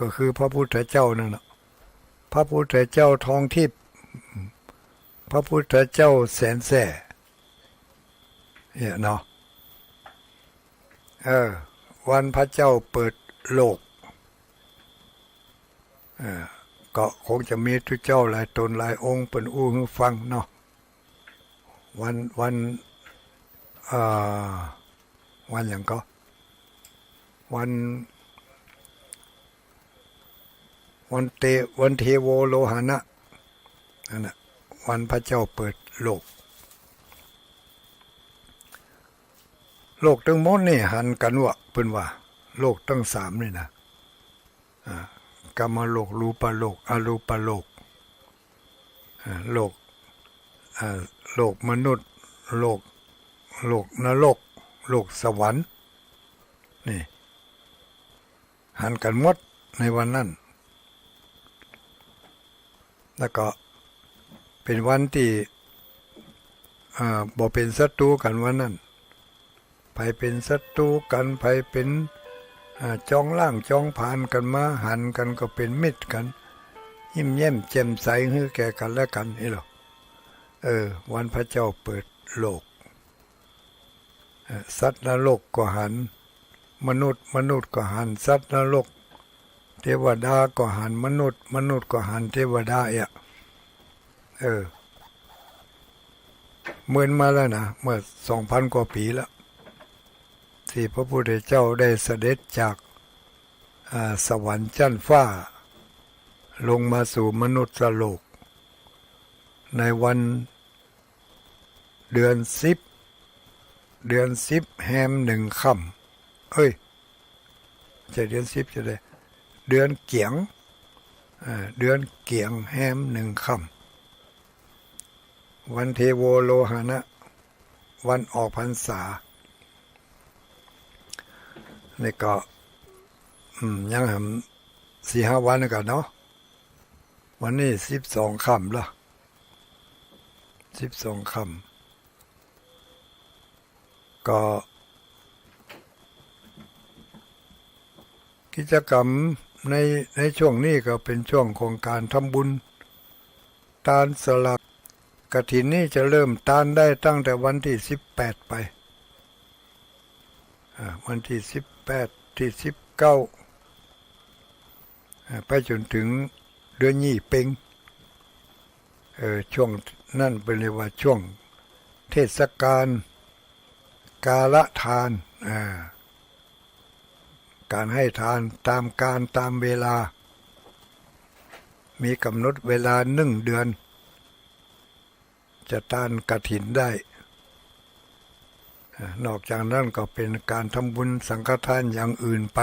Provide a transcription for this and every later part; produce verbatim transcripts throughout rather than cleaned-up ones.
ก็คือพระพุทธเจ้านั่นน่ะ พระพุทธเจ้าทองทิพย์ พระพุทธเจ้าแสนแสบ เนี่ยเนาะ เออ วันพระเจ้าเปิดโลก เออ ก็คงจะมีตุ๊เจ้าหลายต๋นหลายองค์เปิ้นอู้หื้อฟังเนาะ วัน วัน เอ่อ วันหยังก็ วัน วันเต วันเทโวโลหะนะ นั่นน่ะ วันพระเจ้าเปิดโลก โลกตึงหมดนี่หันกั๋นวะ เปิ้นว่า โลกตึงสามนี่นะ อ่า กามโลก รูปโลก อรูปโลก อ่า โลก อ่า โลกมนุษย์ โลก โลกนรก โลกสวรรค์ นี่ หันกั๋นหมดในวันนั้น แล้วก็เป๋นวันตี้ อ่า บ่เป๋นศัตรู๋กั๋นวันนั้น ใผเป๋นศัตรู๋กั๋น ใผเป๋น อ่า จองล้างจองผลาญกั๋นมา หันกั๋นก็เป๋นมิตรกั๋น ยิ้มแย้มแจ่มใสหื้อแก่กั๋นและกั๋นนี่ลอ เออ วันพระเจ้าเปิดโลก เอ่อ สัตว์นรกก็หันมนุษย์ มนุษย์ก็หันสัตว์นรก เทวดาก็หันมนุษย์ มนุษย์ก็หันเทวดาเอะ เออ เหมือนมาแล้วนะ เมื่อสองพันกว่าปี๋แล้ว ตี้พระพุทธเจ้าได้เสด็จจาก อ่า สวรรค์จั๊นฟ้า ลงมาสู่มนุษย์โลก ในวัน เดือนสิบ เดือนสิบแฮมหนึ่งค่ำ เอ้ย บ่ใจ้เดือนสิบจะได๋ เดือนเกี๋ยง อ่า เดือนเกี๋ยงแฮมหนึ่งค่ำ วันเทโวโลหะนะ วันออกพรรษา นี่ก็ อืม ยังแหมสี่ห้าวันก่อนเนาะ วันนี้สิบสองค่ำละ สิบสองค่ำ ก็ กิจกรรมใน ในช่วงนี้ก็เป๋นช่วงของก๋านทำบุญ ตานสลากกฐินนี่จะเริ่มตานได้ตั้งแต่วันตี้สิบแปดไป อ่า วันตี้สิบแปด ตี้สิบเก้า อ่า ไปจ๋นเถิงเดือนยี่เป็ง เออ ช่วงนั้นเปิ้นเรียกว่าช่วงเทศกาล กาลทาน อ่า ก๋านให้ทานต๋ามกาลต๋ามเวลา มีก๋ำหนดเวลาหนึ่งเดือน จะตานกฐินได้ อ่า นอกจากนั้นก็เป๋นก๋านทำบุญสังฆทานอย่างอื่นไป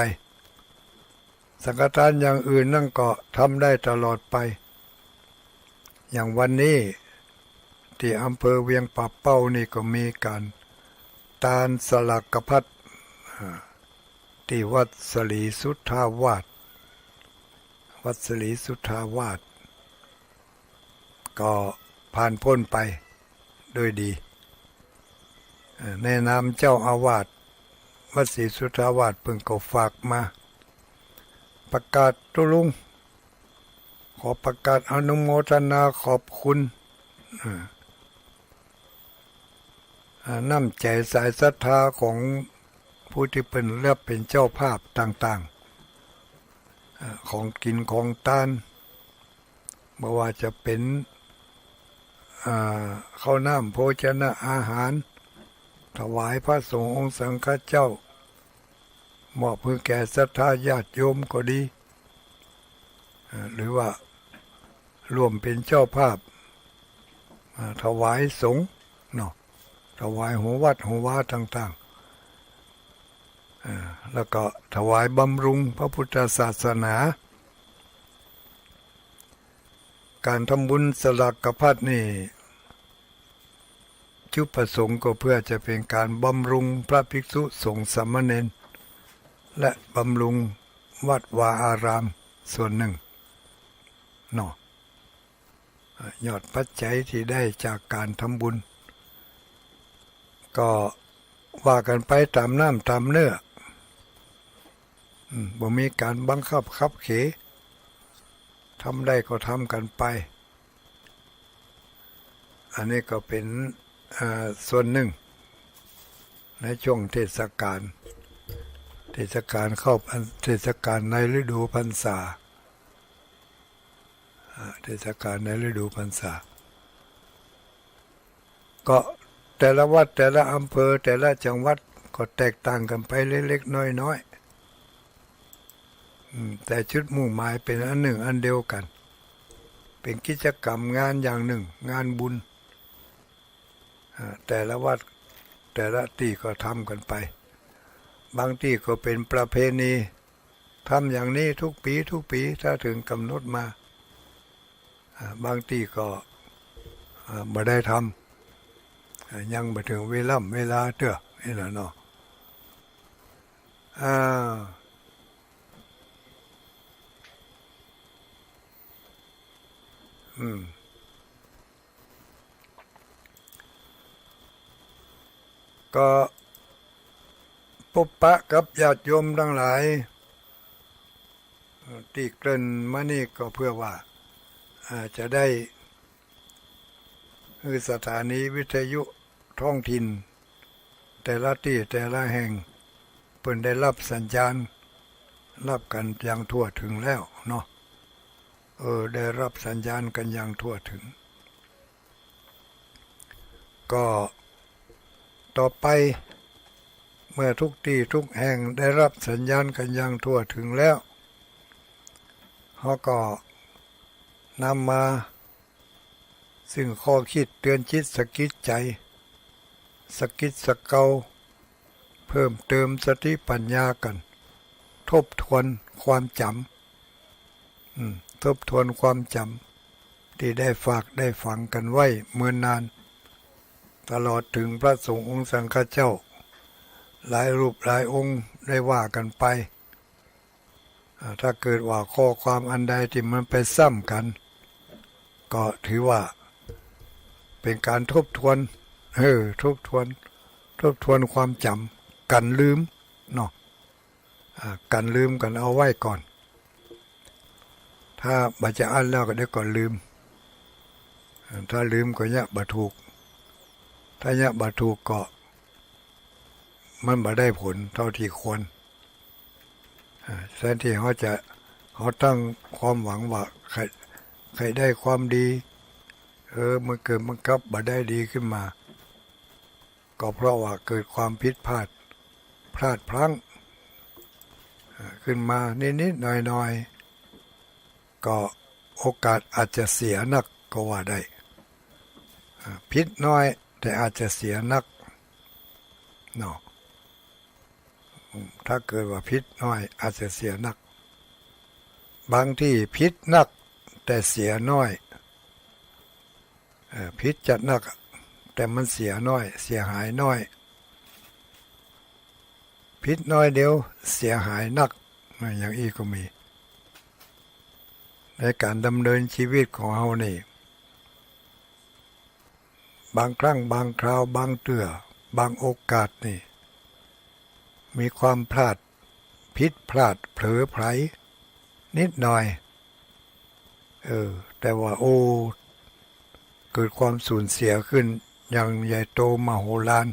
สังฆทานอย่างอื่นนั่นก็ทำได้ตลอดไป อย่างวันนี้ตี้อำเภอเวียงป่าเป้านี่ก็มีก๋านตานสลากพัด อ่า ตี้วัดสลีสุทธาวาส วัดสลีสุทธาวาส ก็ผ่านป๊นไปโดยดี เอ่อ ในนามเจ้าอาวาสวัดสลีสุทธาวาสเปิ้นก็ฝากมา ประกาศตุ๊ลุง ขอประกาศอนุโมทนาขอบคุณ เอ่อ อ่า น้ำใจ๋สายศรัทธาของผู้ตี้เปิ้นรับเป๋นเจ้าภาพต่างๆ อ่า ของกิ๋นของตาน บ่ว่าจะเป๋น อ่า ข้าวน้ำโภชนะอาหาร ถวายพระสงฆ์องค์สังฆเจ้า มอบหื้อแก่ศรัทธาญาติโยมก็ดี อ่า หรือว่าร่วมเป๋นเจ้าภาพ อ่า ถวายสงฆ์เนาะ ถวายหัววัดหัววาต่างๆ อ่า แล้วก็ถวายบำรุงพระพุทธศาสนา ก๋านทำบุญสลากพัดนี่ จุดประสงค์ก็เพื่อจะเป๋นก๋านบำรุงพระภิกษุสงฆ์สามเณร และบำรุงวัดวาอารามส่วนหนึ่งเนาะ ยอดปัจจัยตี้ได้จากก๋านทำบุญ ก็ว่ากั๋นไปต๋ามน้ำต๋ามเนื้อ อืม บ่มีก๋านบังคับขับเขน ทำได้ก็ทำกั๋นไป อันนี้ก็เป๋น อ่า ส่วนนึ่ง ในช่วงเทศกาล เทศกาลเข้าพรร- เทศกาลในฤดูพรรษา อ่า เทศกาลในฤดูพรรษา ก็แต่ละวัด แต่ละอำเภอ แต่ละจังหวัด ก็แตกต่างกั๋นไปเล็กๆ น้อยๆ อืม แต่จุดมุ่งหมายเป๋นอันนึ่งอันเดียวกั๋น เป๋นกิจกรรมงานอย่างนึ่ง งานบุญ อ่า แต่ละวัด แต่ละตี้ก็ทำกั๋นไป บางตี้ก็เป๋นประเพณี ทำอย่างนี้ทุกปี๋ ทุกปี๋ ถ้าเถิงก๋ำหนดมา อ่า บางตี้ก็ อ่า บ่ได้ทำ อ่า ยังบ่เถิงเวล่ำเวลาเตื้อ นี่แหละเนาะ อ่า อืม ก็ปบปะกับญาติโยมตังหลาย ตี้เกริ่นมานี่ก็เพื่อว่า อ่า จะได้ คือสถานีวิทยุท้องถิ่น แต่ละตี้แต่ละแห่ง เปิ้นได้ฮับสัญญาณ ฮับกั๋นอย่างทั่วเถิงแล้วเนาะ เออ ได้ฮับสัญญาณกั๋นอย่างทั่วเถิง ก็ต่อไป เมื่อทุกตี้ทุกแห่งได้ฮับสัญญาณกั๋นอย่างทั่วเถิงแล้ว เฮาก็นำมา ซึ่งข้อคิดเตื๋อนจิตสะกิดใจ๋ สะกิดสะเกา เพิ่มเติมสติปัญญากั๋น ทบทวนความจ๋ำ อืม ทบทวนความจ๋ำ ตี้ได้ฝากได้ฝังกั๋นไว้เมินนาน ตลอดเถิงพระสงฆ์องค์สังฆเจ้า หลายรูปหลายองค์ได้ว่ากั๋นไป อ่า ถ้าเกิดว่าข้อความอันใดตี้มันไปซ้ำกั๋น ก็ถือว่าเป๋นก๋านทบทวน เออ ทบทวน ทบทวนความจ๋ำ กั๋นลืมเนาะ อ่า กั๋นลืมกั๋นเอาไว้ก่อน ถ้าบ่จะอั้นแล้วก็เดี๋ยวก็ลืม อ่า ถ้าลืมก็เยียะบ่ถูก ถ้าเยียะบ่ถูกก็ มันบ่ได้ผลเต้าตี้ควร อ่า แทนตี้เฮาจะ เฮาตั้งความหวังว่า ใค่ ใค่ได้ความดี เออ มันเกิดมันกลับบ่ได้ดีขึ้นมา ก็เพราะว่าเกิดความผิดพลาด พลาดพลั้ง อ่า ขึ้นมานิดๆ หน่อยๆ ก็โอกาสอาจจะเสียนักก็ว่าได้ อ่า ผิดน้อยแต่อาจจะเสียนักเนาะ อืม ถ้าเกิดว่าผิดน้อยอาจจะเสียนัก บางตี้ผิดนักแต่เสียน้อย เอ่อ ผิดจัดนักอะ แต่มันเสียน้อย เสียหายน้อย ผิดน้อยเดียวเสียหายนัก อย่างอี้ก็มี ในก๋านดำเนินชีวิตของเฮานี่ บางครั้ง บางคราว บางเตื้อ บางโอกาสนี่ มีความพลาด ผิดพลาด เผลอไผลนิดหน่อย เออ แต่ว่า โอ้ เกิดความสูญเสียขึ้นอย่างใหญ่โตมโหฬาร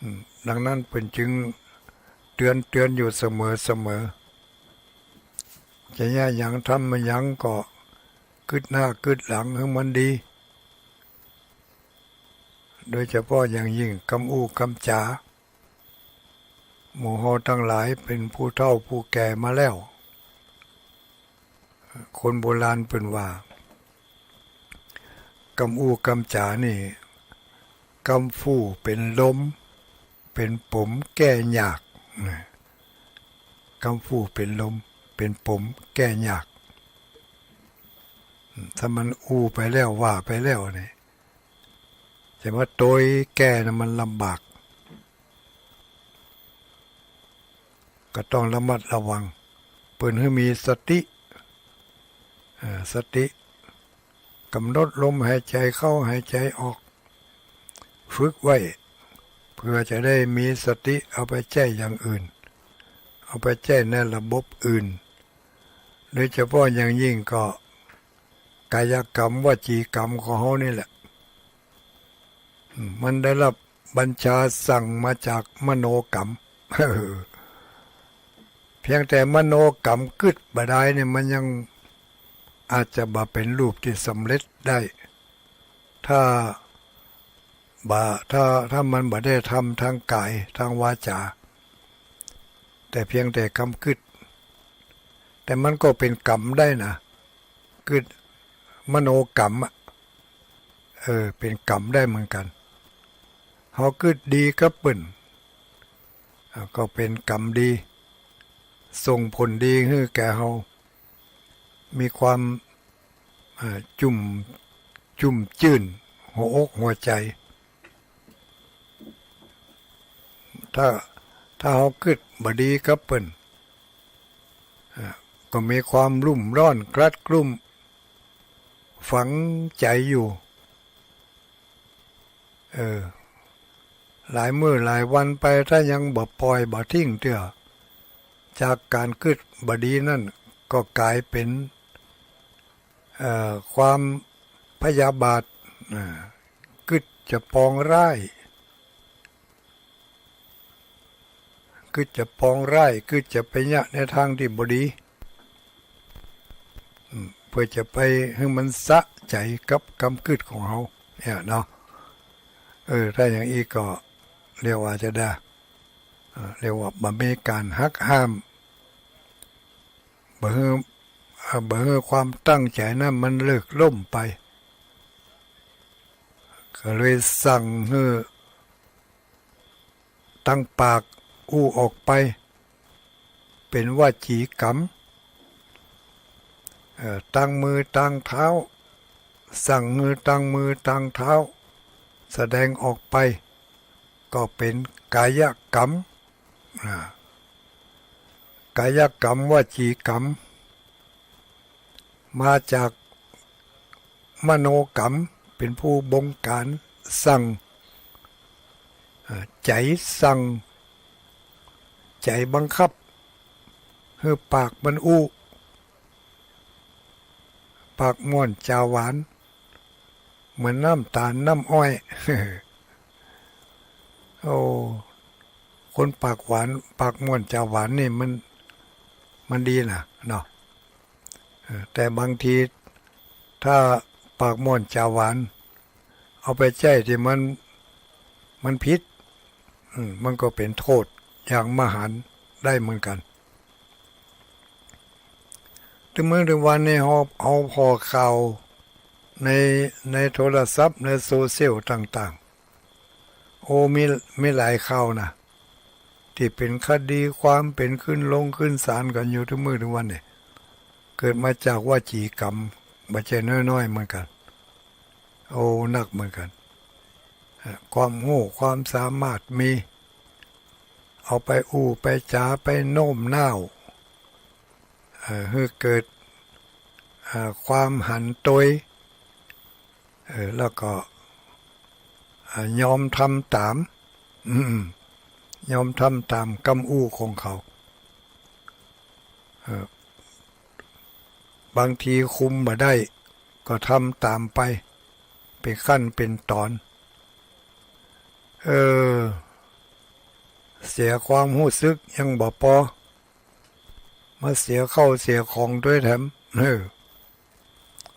อืม ดังนั้นเปิ้นจึงเตือน เตือนอยู่เสมอ เสมอ จะเยียะหยัง ทำมาหยังก็กึ๊ดหน้ากึ๊ดหลังหื้อมันดี โดยเฉพาะอย่างยิ่งกำอู้กำจ๋า หมู่เฮาตังหลายเป๋นผู้เฒ่าผู้แก่มาแล้ว คนโบราณเปิ้นว่า กำอู้กำจ๋านี่ กำฟู่เป๋นลม เป๋นป๋มแก้ยาก นะ กำฟู่เป๋นลม เป๋นป๋มแก้ยาก ถ้ามันอู้ไปแล้ว ว่าไปแล้วนี่ จะมาโตยแก้น่ะมันลำบาก ก็ต้องระมัดระวัง เปิ้นหื้อมีสติ อ่า สติ กำหนดลมหายใจเข้าหายใจออก ฝึกไว้ เพื่อจะได้มีสติเอาไปใจ๊อย่างอื่น เอาไปใจ๊ในระบบอื่น โดยเฉพาะอย่างยิ่งก็กายกรรม วจีกรรมของเฮานี่แหละ อืม มันได้รับบัญชาสั่งมาจากมโนกรรม เพียงแต่มโนกรรมกึ๊ดบ่ดายเนี่ย มันยังอาจจะบ่เป๋นรูปตี้สำเร็จได้ ถ้าบ่ ถ้า ถ้ามันบ่ได้ทำตางก๋ายตางวาจา แต่เพียงแต่กำกึ๊ด แต่มันก็เป๋นกรรมได้นะ กึ๊ด มโนกรรมอะ เออ เป๋นกรรมได้เหมือนกั๋น เฮากึ๊ดดีกับเปิ้น อ่า ก็เป๋นกรรมดี ส่งผลดีหื้อแก่เฮา มีความ อ่า จุ่ม จุ่มจื้นหัวอกหัวใจ๋ ถ้า ถ้าเฮากึ๊ดบ่ดีกับเปิ้น อ่า ก็มีความรุ่มร้อนกลัดกลุ้มฝังใจ๋อยู่ เออ หลายมื้อหลายวันไป ถ้ายังบ่ป่อยบ่ทิ้งเตื้อ จากก๋านกึ๊ดบ่ดีนั่น ก็ก๋ายเป๋น เอ่อ ความพยาบาท อ่า กึ๊ดจะปองร้าย กึ๊ดจะปองร้าย กึ๊ดจะไปเยียะในตางตี้บ่ดี อืม เปื้อจะไปหื้อมันสะใจ๋กับกำกึ๊ดของเฮาเนี่ยเนาะ เออ ถ้าอย่างอี้ก็เรียกว่าจะได้ เอ่อ เรียกว่าบ่มีก๋านหักห้าม บ่หื้อ เอ่อ บ่หื้อความตั้งใจ๋นั้นมันเลิกล้มไป ก็เลยสั่งหื้อตางปากอู้ออกไป เป๋นวจีกรรม เอ่อ ตางมือตางเท้า สั่งหื้อตางมือตางเท้า แสดงออกไป ก็เป๋นกายกรรม อ่า กายกรรม วจีกรรม มาจากมโนกรรม เป๋นผู้บงการสั่ง อ่า ใจ๋สั่ง ใจ๋บังคับ หื้อปากมันอู้ ปากม่วนจาหวาน เหมือนน้ำต๋าลน้ำอ้อย โอ้ คนปากหวาน ปากม่วนจาหวานนี่มัน มันดีนะเนาะ เออ แต่บางทีถ้าปากม่วนจาหวาน เอาไปใจ๊ตี้มัน มันผิด อืม มันก็เป๋นโต้ษอย่างมหันต์ได้เหมือนกั๋น ตึงมื้อตึงวันนี้เฮา เฮาผ่อข่าวใน ในโทรศัพท์ ในโซเชียลต่างๆ โอ้ มี มีหลายข่าวนะ ตี้เป๋นคดีความ เป๋นขึ้นลงขึ้นศาลกั๋นอยู่ตึงมื้อตึงวันนี้ เกิดมาจากวจีกรรม บ่ใจ้น้อยๆ เหมือนกั๋น โอ้ นักเหมือนกั๋น เอ่อ ความฮู้ความสามารถมี เอาไปอู้ไปจ๋า ไปโน้มน้าว เอ่อ หื้อเกิด เอ่อ ความหันโตย เอ่อ แล้วก็ เอ่อ ยอมทำต๋าม อืม ยอมทำต๋ามกำอู้ของเขา เอ่อ บางทีคุมบ่ได้ ก็ทำต๋ามไป เป๋นขั้นเป๋นต๋อน เออ เสียความฮู้สึกยังบ่ปอ มาเสียข้าวเสียของตวยแถม เออ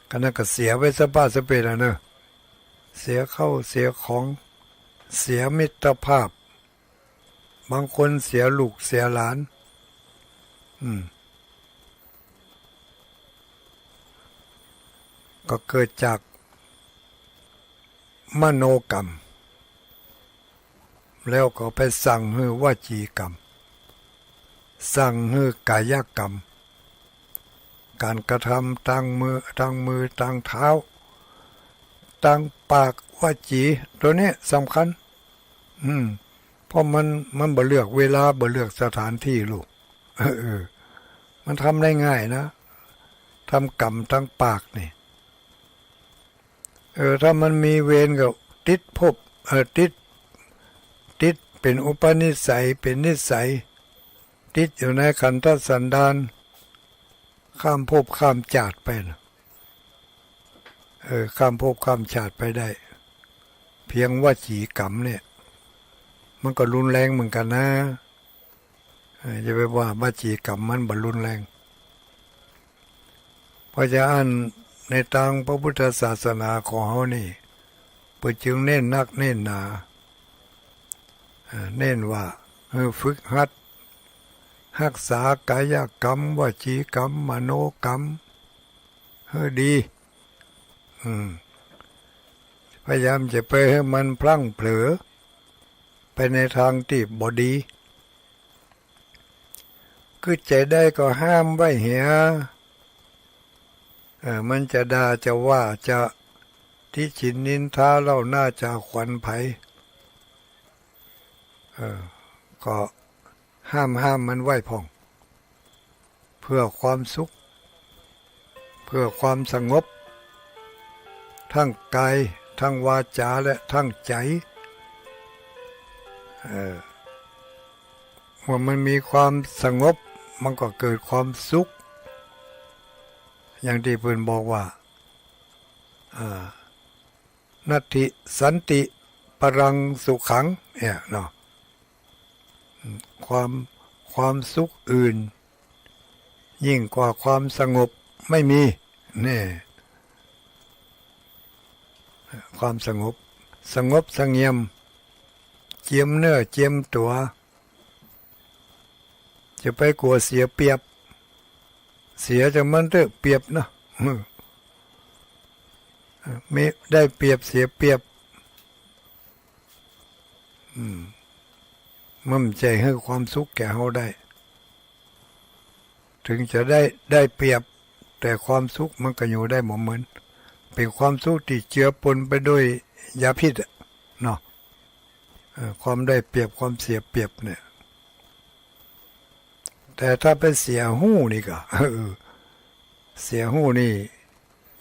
ก็นั่นก็เสียไปสะบ้าสะเปดอะเนาะ เสียข้าวเสียของ เสียมิตรภาพ บางคนเสียลูกเสียหลาน อืม ก็เกิดจากมโนกรรม แล้วก็ไปสั่งหื้อวจีกรรม สั่งหื้อกายกรรม ก๋านกระทำตางมือ ตางมือ ตางเท้า ตางปาก วจี โตนี้สำคัญ อืม เพราะมัน มันบ่เลือกเวลา บ่เลือกสถานตี้ลูก เออ มันทำได้ง่ายนะ ทำกรรมตางปากนี่ เออ ถ้ามันมีเวรก็ติดภพ เออ ติด ติดเป๋นอุปนิสัย เป๋นนิสัย ติดอยู่ในขันธสันดาน ข้ามภพข้ามจาติไปนะ เออ ข้ามภพข้ามจาติไปได้ เพียงวจีกรรมเนี่ย มันก็รุนแรงเหมือนกั๋นนะ เออ อย่าไปว่าวจีกรรมมันบ่รุนแรง เพราะฉะนั้นในตางพระพุทธศาสนาของเฮานี่ เปิ้นจึงเน้นนักเน้นหนา เอ่อ เน้นว่า เออ ฝึกหัด ฮักษากายกรรม วจีกรรม มโนกรรม หื้อดี อืม พยายามจะไปหื้อมันพลั้งเผลอ ไปในตางตี้บ่ดี กึ๊ดใจ๋ได้ก็ห้ามไว้เหีย เออ มันจะด่าจะว่าจะติฉินนินทาเล่าหน้าจะขวัญไผ เออ ก็ห้าม ห้ามมันไว้พ่อง เพื่อความสุข เพื่อความสงบ ทั้งกาย ทั้งวาจา และทั้งใจ๋ เออ เมื่อมันมีความสงบ มันก็เกิดความสุข อย่างตี้เปิ้นบอกว่า อ่า นัตถิสันติปรังสุขัง เนี่ยเนาะ ความ ความสุขอื่น ยิ่งกว่าความสงบไม่มี นี่ ความสงบ สงบเสงี่ยม เจียมเนื้อเจียมตั๋ว จะไปกั๋วเสียเปรียบ เสียจามันเต๊อะ เปรียบเนาะ มีได้เปรียบเสียเปรียบ อืม มันบ่ใจ้หื้อความสุขแก่เฮาได้ ถึงจะได้ ได้เปรียบ แต่ความสุขมันก็อยู่ได้บ่เหมือน เป๋นความสุขตี้เจือปนไปด้วยยาพิษอะ เนาะ เออ ความได้เปรียบ ความเสียเปรียบเนี่ย แต่ถ้าไปเสียฮู้นี่ก็ เออ เสียฮู้นี่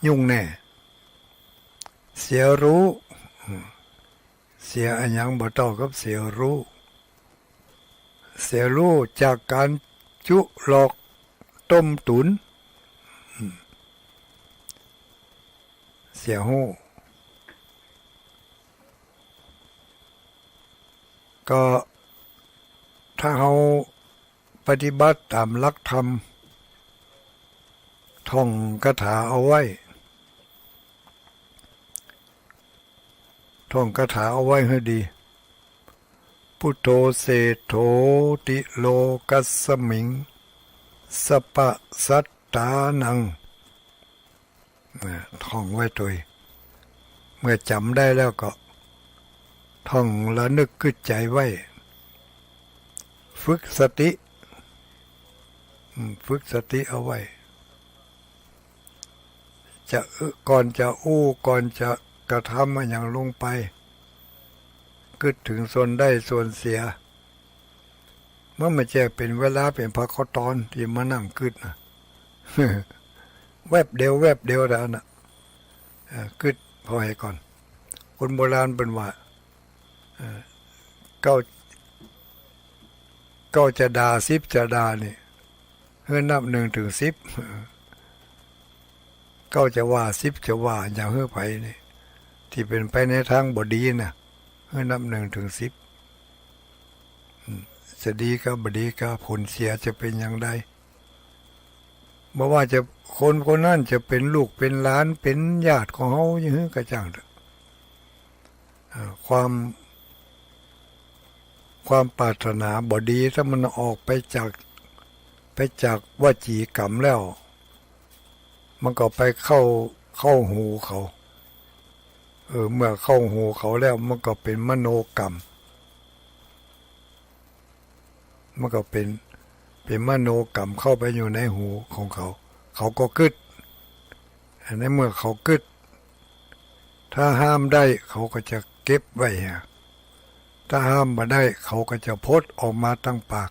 ยุ่งแน่ เสียฮู้ อืม เสียอะหยังบ่เต้ากับเสียฮู้ เสียฮู้จากก๋านจุหลอกต้มตุ๋น อืม เสียฮู้ ก็ถ้าเฮาปฏิบัติต๋ามหลักธรรม ท่องคาถาเอาไว้ ท่องคาถาเอาไว้หื้อดี พุทโธเศรษฐโถติโลกัสมิง สัพพะสัตตานัง นะ ท่องไว้ตวย เมื่อจ๋ำได้แล้วก็ท่องระนึกกึ๊ดใจ๋ไว้ ฝึกสติ อืม ฝึกสติเอาไว้ จะอึ ก่อนจะอู้ ก่อนจะกระทำอะหยังลงไป กึ๊ดเถิงส่วนได้ส่วนเสีย มันบ่ใจ้เป๋นเวลาเป๋นพักๆ ต๋อนตี้มานั่งกึ๊ดนะ แวบเดียว แวบเดียวเต้านั้นน่ะ เอ่อ กึ๊ดผ่อยก่อน คนโบราณเปิ้นว่า เอ่อ เก้า เก้าจะด่า สิบจะด่านี่ หื้อนับหนึ่งเถิงสิบ เก้าจะว่า สิบจะว่า อย่าหื้อไผนี่ ตี้เป๋นไปในตางบ่ดีน่ะ หื้อนับหนึ่งเถิงสิบ อืม จะดีกาบ่ดีกา ผลเสียจะเป๋นอย่างใด บ่ว่าจะคนคนนั้นจะเป๋นลูกเป๋นหลาน เป๋นญาติของเฮาอย่างหื้อก็จ้างเถอะ อ่า ความ ความปรารถนาบ่ดี ถ้ามันออกไปจาก ไปจากวจีกรรมแล้ว มันก็ไปเข้า เข้าหูเขา เออ เมื่อเข้าหูเขาแล้ว มันก็เป๋นมโนกรรม มันก็เป๋น เป๋นมโนกรรมเข้าไปอยู่ในหูของเขา เขาก็กึ๊ด อันนั้นเมื่อเขากึ๊ด ถ้าห้ามได้เขาก็จะเก็บไว้ฮะ ถ้าห้ามบ่ได้เขาก็จะผดออกมาตางปาก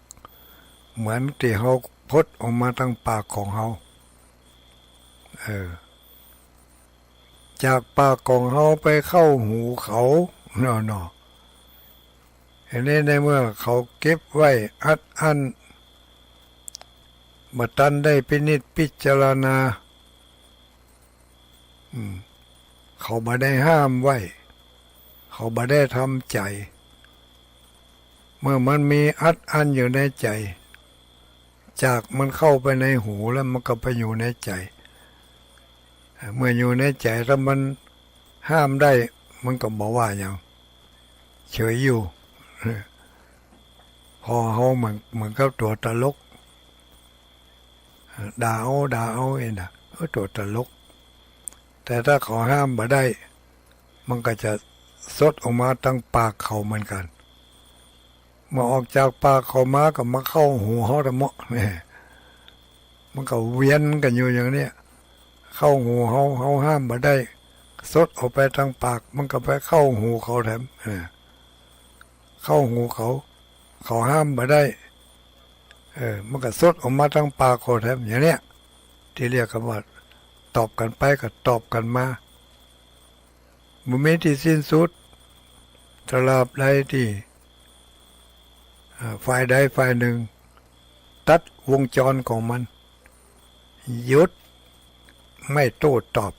เหมือนตี้เฮาผดออกมาตางปากของเฮา เออ จากปากของเฮาไปเข้าหูเขา เนาะ เนาะ อันนี้ในเมื่อเขาเก็บไว้อัดอั้น บ่ตันได้พินิจพิจารณา อืม เขาบ่ได้ห้ามไว้ เขาบ่ได้ทำใจ๋ เมื่อมันมีอัดอั้นอยู่ในใจ๋ จากมันเข้าไปในหูแล้วมันก็ไปอยู่ในใจ๋ เมื่ออยู่ในใจ๋ ถ้ามันห้ามได้ มันก็บ่ว่าหยัง เฉยอยู่ ผ่อเฮาเหมือน เหมือนกับตั๋วตลก ด่าเอา ด่าเอาเองนะ เออ ตั๋วตลก แต่ถ้าเขาห้ามบ่ได้ มันก็จะสดออกมาตางปากเขาเหมือนกั๋น เมื่อออกจากปากเขามาก็มาเข้าหูเฮาตะเมาะ แหม มันก็เวียนกั๋นอยู่อย่างเนี้ย เข้าหูเฮา เฮาห้ามบ่ได้ สดออกไปตางปาก มันก็ไปเข้าหูเขาแถม เออ เข้าหูเขา เขาห้ามบ่ได้ เออ มันก็สดออกมาตางปากเขาแถม อย่างเนี้ย ตี้เรียกกั๋นว่า ตอบกั๋นไปก็ตอบกั๋นมา บ่มีตี้สิ้นสุด ตราบใดตี้ อ่า ฝ่ายใดฝ่ายหนึ่ง ตัดวงจรของมัน หยุด ไม่โต้ตอบ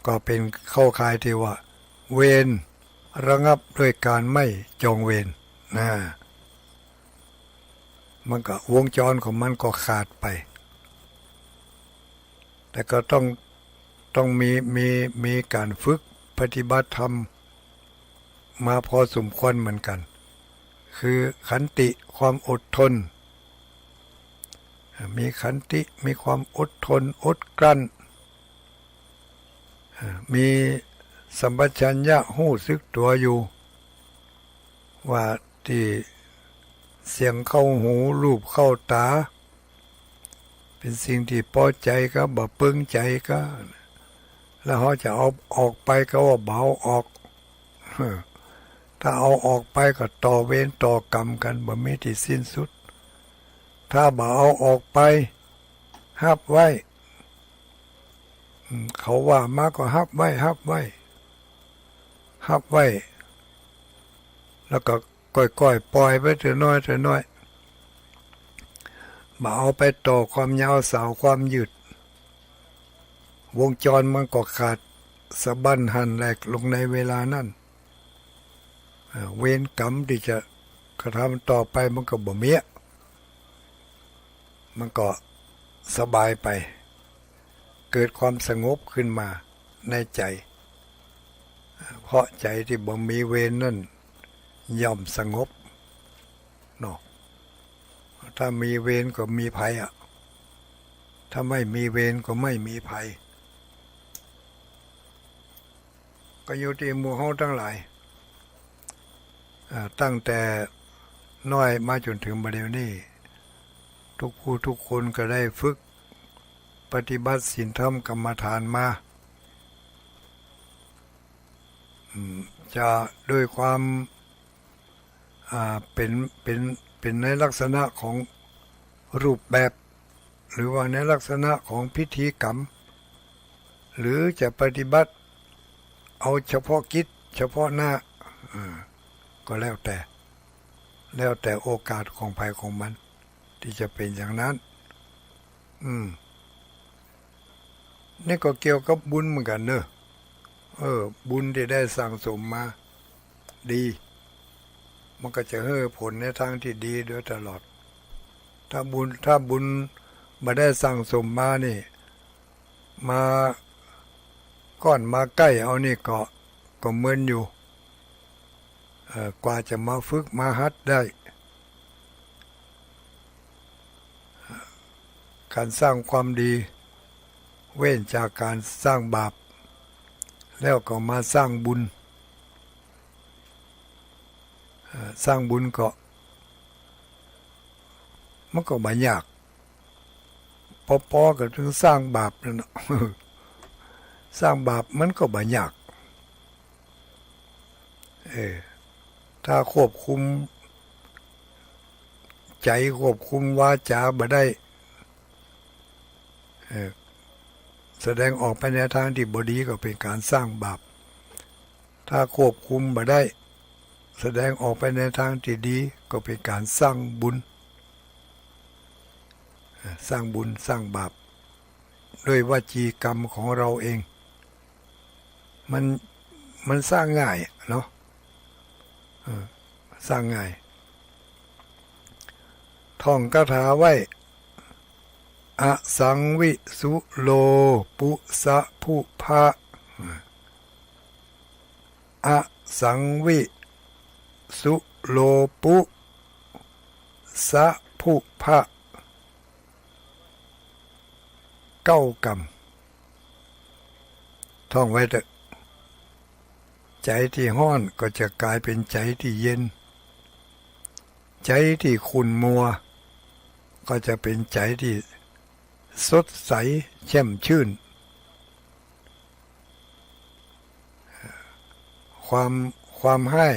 ก็เป๋นเข้าข่ายตี้ว่า เวรระงับด้วยการไม่จองเวร นะ มันก็วงจรของมันก็ขาดไป แต่ก็ต้อง ต้องมี มี มีก๋านฝึกปฏิบัติธรรมมาพอสมควรเหมือนกั๋น คือขันติ ความอดทน มีขันติ มีความอดทน อดกลั้น มีสัมปชัญญะฮู้สึกตั๋วอยู่ ว่าตี้เสียงเข้าหู รูปเข้าต๋า เป๋นสิ่งตี้ปอใจ๋กา บ่เปิงใจ๋กา แล้วเฮาจะเอาออกไปกาว่าบ่เอาออก ถ้าเอาออกไปก็ต่อเวรต่อกรรมกั๋น บ่มีตี้สิ้นสุด ถ้าบ่เอาออกไป ฮับไว้ อืม เขาว่ามาก็ฮับไว้ ฮับไว้ ฮับไว้ แล้วก็ก้อยๆ ป่อยไปเตื้อน้อยเตื้อน้อย บ่เอาไปต่อความยาวสาวความยืด วงจรมันก็ขาดสะบั้นหันแหลกลงในเวลานั้น เอ่อ เวรกรรมตี้จะกระทำต่อไปมันก็บ่มีอะ มันก็สบายไป เกิดความสงบขึ้นมาในใจ๋ เพราะใจ๋ตี้บ่มีเวรนั่นย่อมสงบเนาะ ถ้ามีเวรก็มีภัยอะ ถ้าไม่มีเวรก็ไม่มีภัย ก็อยู่ตี้หมู่เฮาตังหลาย อ่า ตั้งแต่น้อยมาจ๋นเถิงบ่าเดี่ยวนี้ กู้ผู้กู้คนก็ได้ฝึกปฏิบัติศีลธรรมกรรมฐานมา อืม จะด้วยความ อ่า เป๋น เป๋น เป๋นในลักษณะของรูปแบบ หรือว่าในลักษณะของพิธีกรรม หรือจะปฏิบัติเอาเฉพาะกิจเฉพาะหน้า อ่า ก็แล้วแต่ แล้วแต่โอกาสของใผของมัน ตี้จะเป๋นอย่างนั้น อืม นี่ก็เกี่ยวกับบุญเหมือนกั๋นเนาะ เออ บุญตี้ได้สั่งสมมาดี มันก็จะหื้อผลในตางตี้ดีโดยตลอด ถ้าบุญ ถ้าบุญบ่ได้สั่งสมมานี่ มาก้อนมาใก้เอานี่ก็ ก็เมินอยู่ เอ่อ กว่าจะมาฝึกมาหัดได้ ก๋านสร้างความดี เว้นจากก๋านสร้างบาป แล้วก็มาสร้างบุญ เอ่อ สร้างบุญก็ มันก็บ่ยาก ปอๆ กับตึงสร้างบาปนั่นเนาะ สร้างบาปมันก็บ่ยาก เออ ถ้าควบคุมใจ๋ ควบคุมวาจ๋าบ่ได้ เออ แสดงออกไปในตางตี้บ่ดีก็เป๋นก๋านสร้างบาป ถ้าควบคุมบ่ได้ แสดงออกไปในตางตี้ดีก็เป๋นก๋านสร้างบุญ สร้างบุญสร้างบาปด้วยวจีกรรมของเราเอง มัน มันสร้างง่ายเนาะ เออ สร้างง่าย ท่องคาถาไว้ อสังวิสุโลปุสะภุพะ อสังวิสุโลปุสะภุพะ เก้ากำ ท่องไว้เถอะ ใจ๋ตี้ฮ้อนก็จะก๋ายเป๋นใจ๋ตี้เย็น ใจ๋ตี้ขุ่นมัวก็จะเป๋นใจ๋ตี้สดใสแจ่มชื่น ความ ความฮ้าย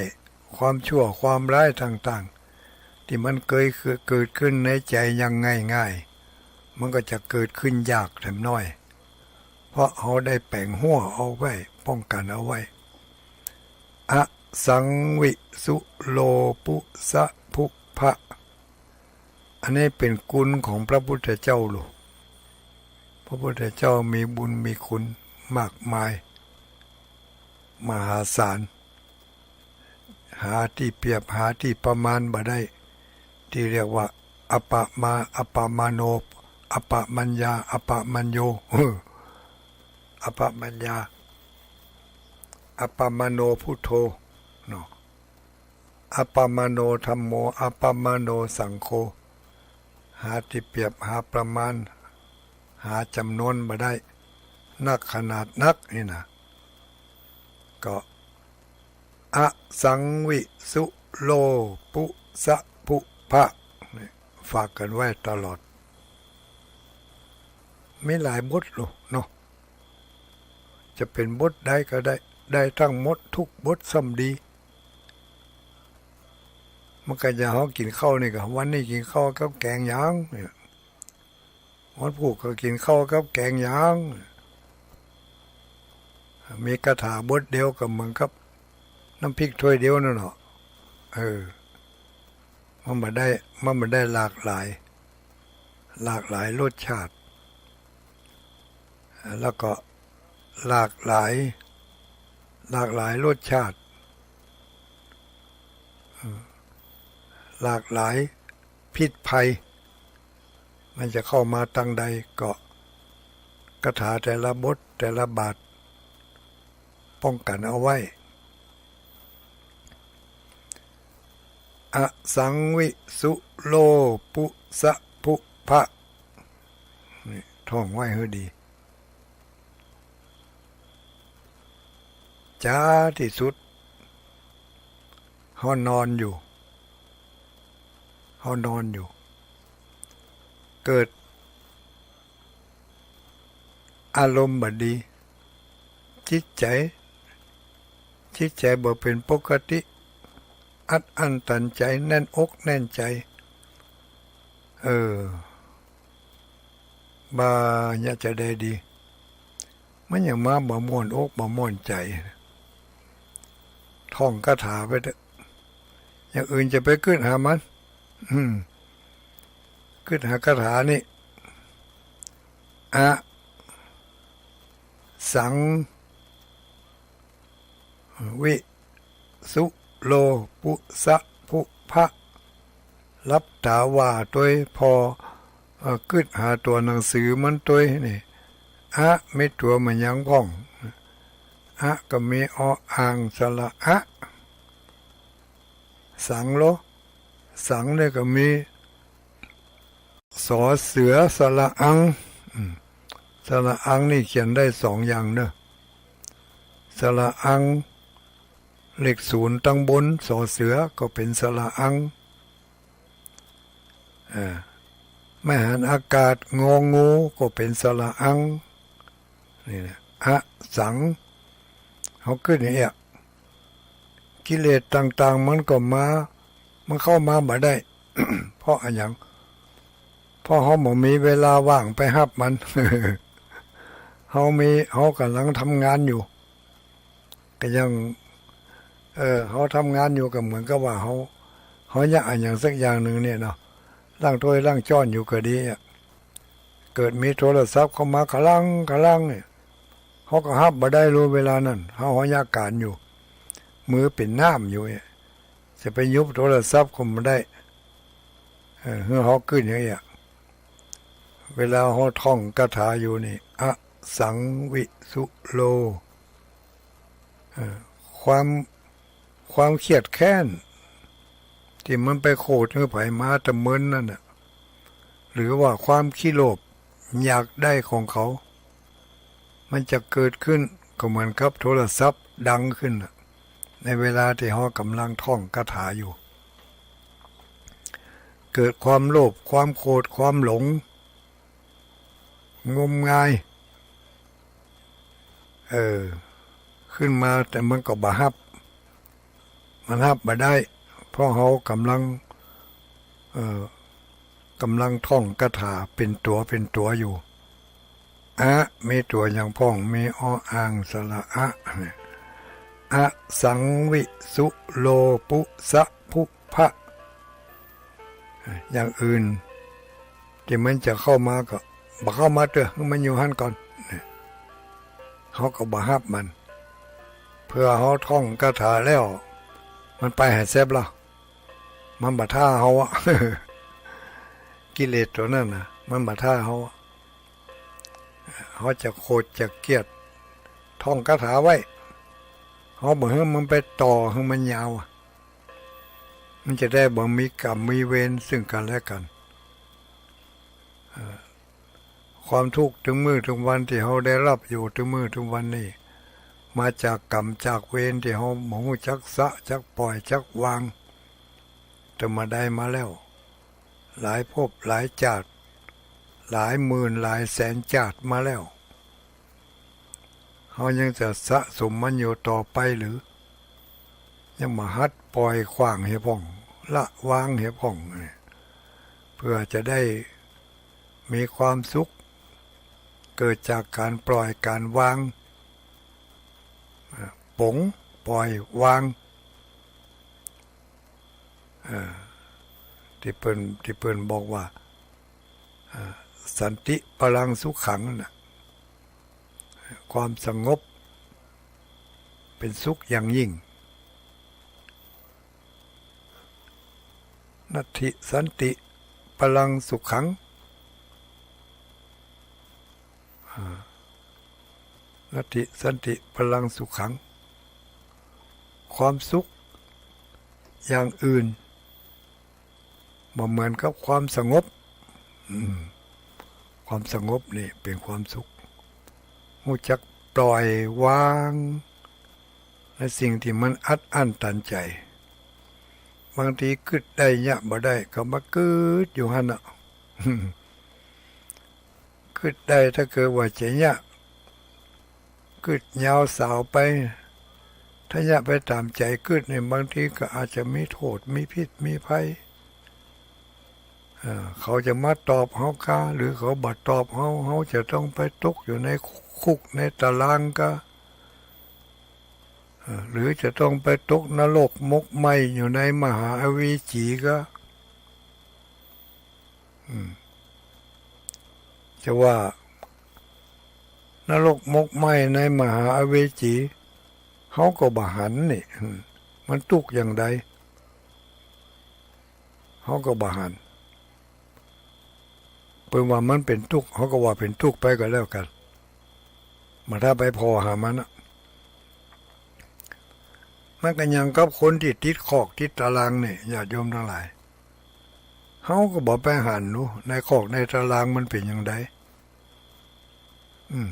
ความชั่ว ความร้ายต่างๆ ตี้มันเกยเกิดขึ้นในใจ๋อย่างง่ายๆ มันก็จะเกิดขึ้นยากแถมน้อย เพราะเฮาได้แป๋งฮั้วเอาไว้ ป้องกั๋นเอาไว้ อสังวิสุโลปุสะภุพะ อันนี้เป๋นกุณของพระพุทธเจ้าลูก พระพุทธเจ้ามีบุญมีคุณมากมาย มหาศาล หาตี้เปรียบ หาตี้ประมาณบ่ได้ ตี้เรียกว่า อัปปะมา อัปปะมาโน อัปปะมัญญา อัปปะมัญโญ อัปปะมัญญา อัปปะมาโนพุทโธ เนาะ อัปปะมาโนธัมโม อัปปะมาโนสังโฆ หาตี้เปรียบ หาประมาณ หาจ๋ำนวนบ่ได้ นักขนาดนักนี่นะ ก็ อสังวิสุโลปุสะภุพะ นี่ ฝากกั๋นไว้ตลอด มีหลายบทลูกเนาะ จะเป๋นบทใดก็ได้ ได้ตึงหมดกู้บทซ้ำดี มันก็จะ เฮากิ๋นข้าวนี่ก็ วันนี้กิ๋นข้าวกับแก๋งหยังเนี่ย วันพูกก็กิ๋นข้าวกับแก๋งหยัง มีคาถาบทเดียวก็เหมือนกับน้ำพริกถ้วยเดียวนั่นเนาะ เออ มันบ่ได้ มันบ่ได้หลากหลาย หลากหลายรสชาติ แล้วก็หลากหลาย หลากหลายรสชาติ เออ หลากหลายพิษภัย มันจะเข้ามาตางใดก็ คาถาแต่ละบทแต่ละบาท ป้องกั๋นเอาไว้ อสังวิสุโลปุสะภุพะ นี่ ท่องไว้หื้อดี จ๋าตี้สุด เฮานอนอยู่ เฮานอนอยู่ เกิด อารมณ์บ่ดี จิตใจ๋ จิตใจ๋บ่เป๋นปกติ อัดอั้นตันใจ๋ แน่นอกแน่นใจ๋ เออ บ่าเนี่ยจะได้ดี มันยังมาบ่ม่วนอกบ่ม่วนใจ๋ ท่องคาถาไปเถอะ อย่างอื่นจะไปกึ๊ดหามัน อืม กึ๊ดหาคาถานี่ อ สัง วิ สุ โล ปุ สะ ภุ พะ หลับต๋าว่าตวย ผ่อ เอ่อ กึ๊ดหาตั๋วหนังสือมันตวยนี่ อะ มีตั๋วบ่าหยังพ่อง อะ ก็มี อ อ่าง สระ อะ สัง โล สัง เนี่ยก็มี สอเสือ สระอัง อืม สระอังนี่เขียนได้สองอย่างเนอะ สระอัง เลขศูนย์ตังบน สอเสือก็เป๋นสระอัง อ่า ไม้หันอากาศ งองู ก็เป๋นสระอัง นี่นะ อ สัง เฮากึ๊ดอย่างเนี้ย กิเลสต่างๆ มันก็มา มันเข้ามาบ่ได้ เพราะอะหยัง เพราะเฮาบ่มีเวลาว่างไปฮับมัน เฮามี เฮากำลังทำงานอยู่ ก็ยัง เออ เฮาทำงานอยู่ก็เหมือนกับว่าเฮา เฮาเยียะอะหยังสักอย่างนึ่งเนี่ยเนาะ ล้างถ้วยล้างจ๊อนอยู่ก็ดีอะ เกิดมีโทรศัพท์เข้ามาขะลังขะลังเนี่ย เฮาก็ฮับบ่ได้ ฮู้ เวลานั้น เฮา เฮาเยียะก๋านอยู่ มือเป๋นน้ำอยู่เนี่ย จะไปยุบโทรศัพท์ก็บ่ได้ เออ หื้อเฮาขึ้นอย่างเงี้ย เวลาเฮาท่องคาถาอยู่นี่ อสังวิสุโล เอ่อ ความ ความเคียดแค้น ตี้มันไปโขดหื้อใผมาตะเมินนั่นน่ะ หรือว่าความขี้โลภอยากได้ของเขา มันจะเกิดขึ้นก็เหมือนกับโทรศัพท์ดังขึ้นน่ะ ในเวลาตี้เฮาก่ำลังท่องคาถาอยู่ เกิดความโลภ ความโขด ความหลง งมงาย เออ ขึ้นมา แต่มันก็บ่ฮับ มันฮับบ่ได้ เพราะเฮาก่ำลัง เอ่อ ก่ำลังท่องคาถาเป๋นตั๋วเป๋นตั๋วอยู่ อะ มีตั๋วอย่างพ่อง มีออ่างสระอะ อสังวิสุโลปุสะภุพะ อย่างอื่นตี้มันจะเข้ามาก็บ่เข้ามาเตื้อ หื้อมันอยู่หั้นก่อน เฮาก็บ่ฮับมัน เปื้อเฮาท่องคาถาแล้ว มันไปหาแซบละ มันบ่ท้าเฮาอะ กิเลสตั๋วนั้นน่ะ มันบ่ท้าเฮาอะ เฮาจะโขดจะเคียด ท่องคาถาไว้ เฮาบ่หื้อมันไปต่อหื้อมันยาวอะ มันจะได้บ่มีกรรมมีเวรซึ่งกันและกัน เอ่อ ความทุกข์ตึงมื้อตึงวันตี้เฮาได้ฮับอยู่ตึงมื้อตึงวันนี้ มาจากกรรมจากเวรตี้เฮาบ่ฮู้จักสะจักปล่อยจักวาง แต่มาได้มาแล้ว หลายภพหลายจาติ หลายหมื่นหลายแสนจาติมาแล้ว เฮายังจะสะสมมันอยู่ต่อไปหรือ ยังบ่หัดปล่อยขว้างเหียพ่อง ละวางเหียพ่อง เปื้อจะได้มีความสุข เกิดจากก๋านปล่อยก๋านวาง อ่า ป๋ง ปล่อย วาง เอ่อ ตี้เปิ้น ตี้เปิ้นบอกว่า อ่า สันติพลังสุขัง นั่นน่ะ ความสงบเป๋นสุขอย่างยิ่ง นัตถิสันติพลังสุขัง อ่า นัตถิสันติพลังสุขัง ความสุขอย่างอื่นบ่เหมือนกับความสงบ อืม ความสงบนี่เป๋นความสุข ฮู้จักปล่อยวางในสิ่งตี้มันอัดอั้นตันใจ๋ บางทีกึ๊ดได้เยียะบ่ได้ ก็มากึ๊ดอยู่หั้นน่ะ กึ๊ดได้ถ้าเกิดว่าจะเยียะ กึ๊ดยาวสาวไป ถ้าเยียะไปต๋ามใจ๋กึ๊ดนี่ บางทีก็อาจจะมีโต้ษ มีพิษ มีภัย เอ่อ เขาจะมาตอบเฮาก้า หรือเขาบ่ตอบเฮา เฮาจะต้องไปตกอยู่ในคุกในต๋ารางก้า เอ่อ หรือจะต้องไปตกนรกหมกไหม้อยู่ในมหาอเวจีก้า อืม จะว่านรกหมกไหม้ในมหาอเวจี เฮาก็บ่หันนี่ อืม มันตุ๊กอย่างใด เฮาก็บ่หัน เปิ้นว่ามันเป๋นตุ๊ก เฮาก็ว่าเป๋นตุ๊กไปก็แล้วกั๋น บ่ถ้าไปผ่อหามันน่ะ มันก็อย่างกับคนตี้ติดคอกติดต๋ารางนี่ ญาติโยมตังหลาย เฮาก็บ่ไปหันดู ในคอกในต๋ารางมันเป๋นอย่างใด อืม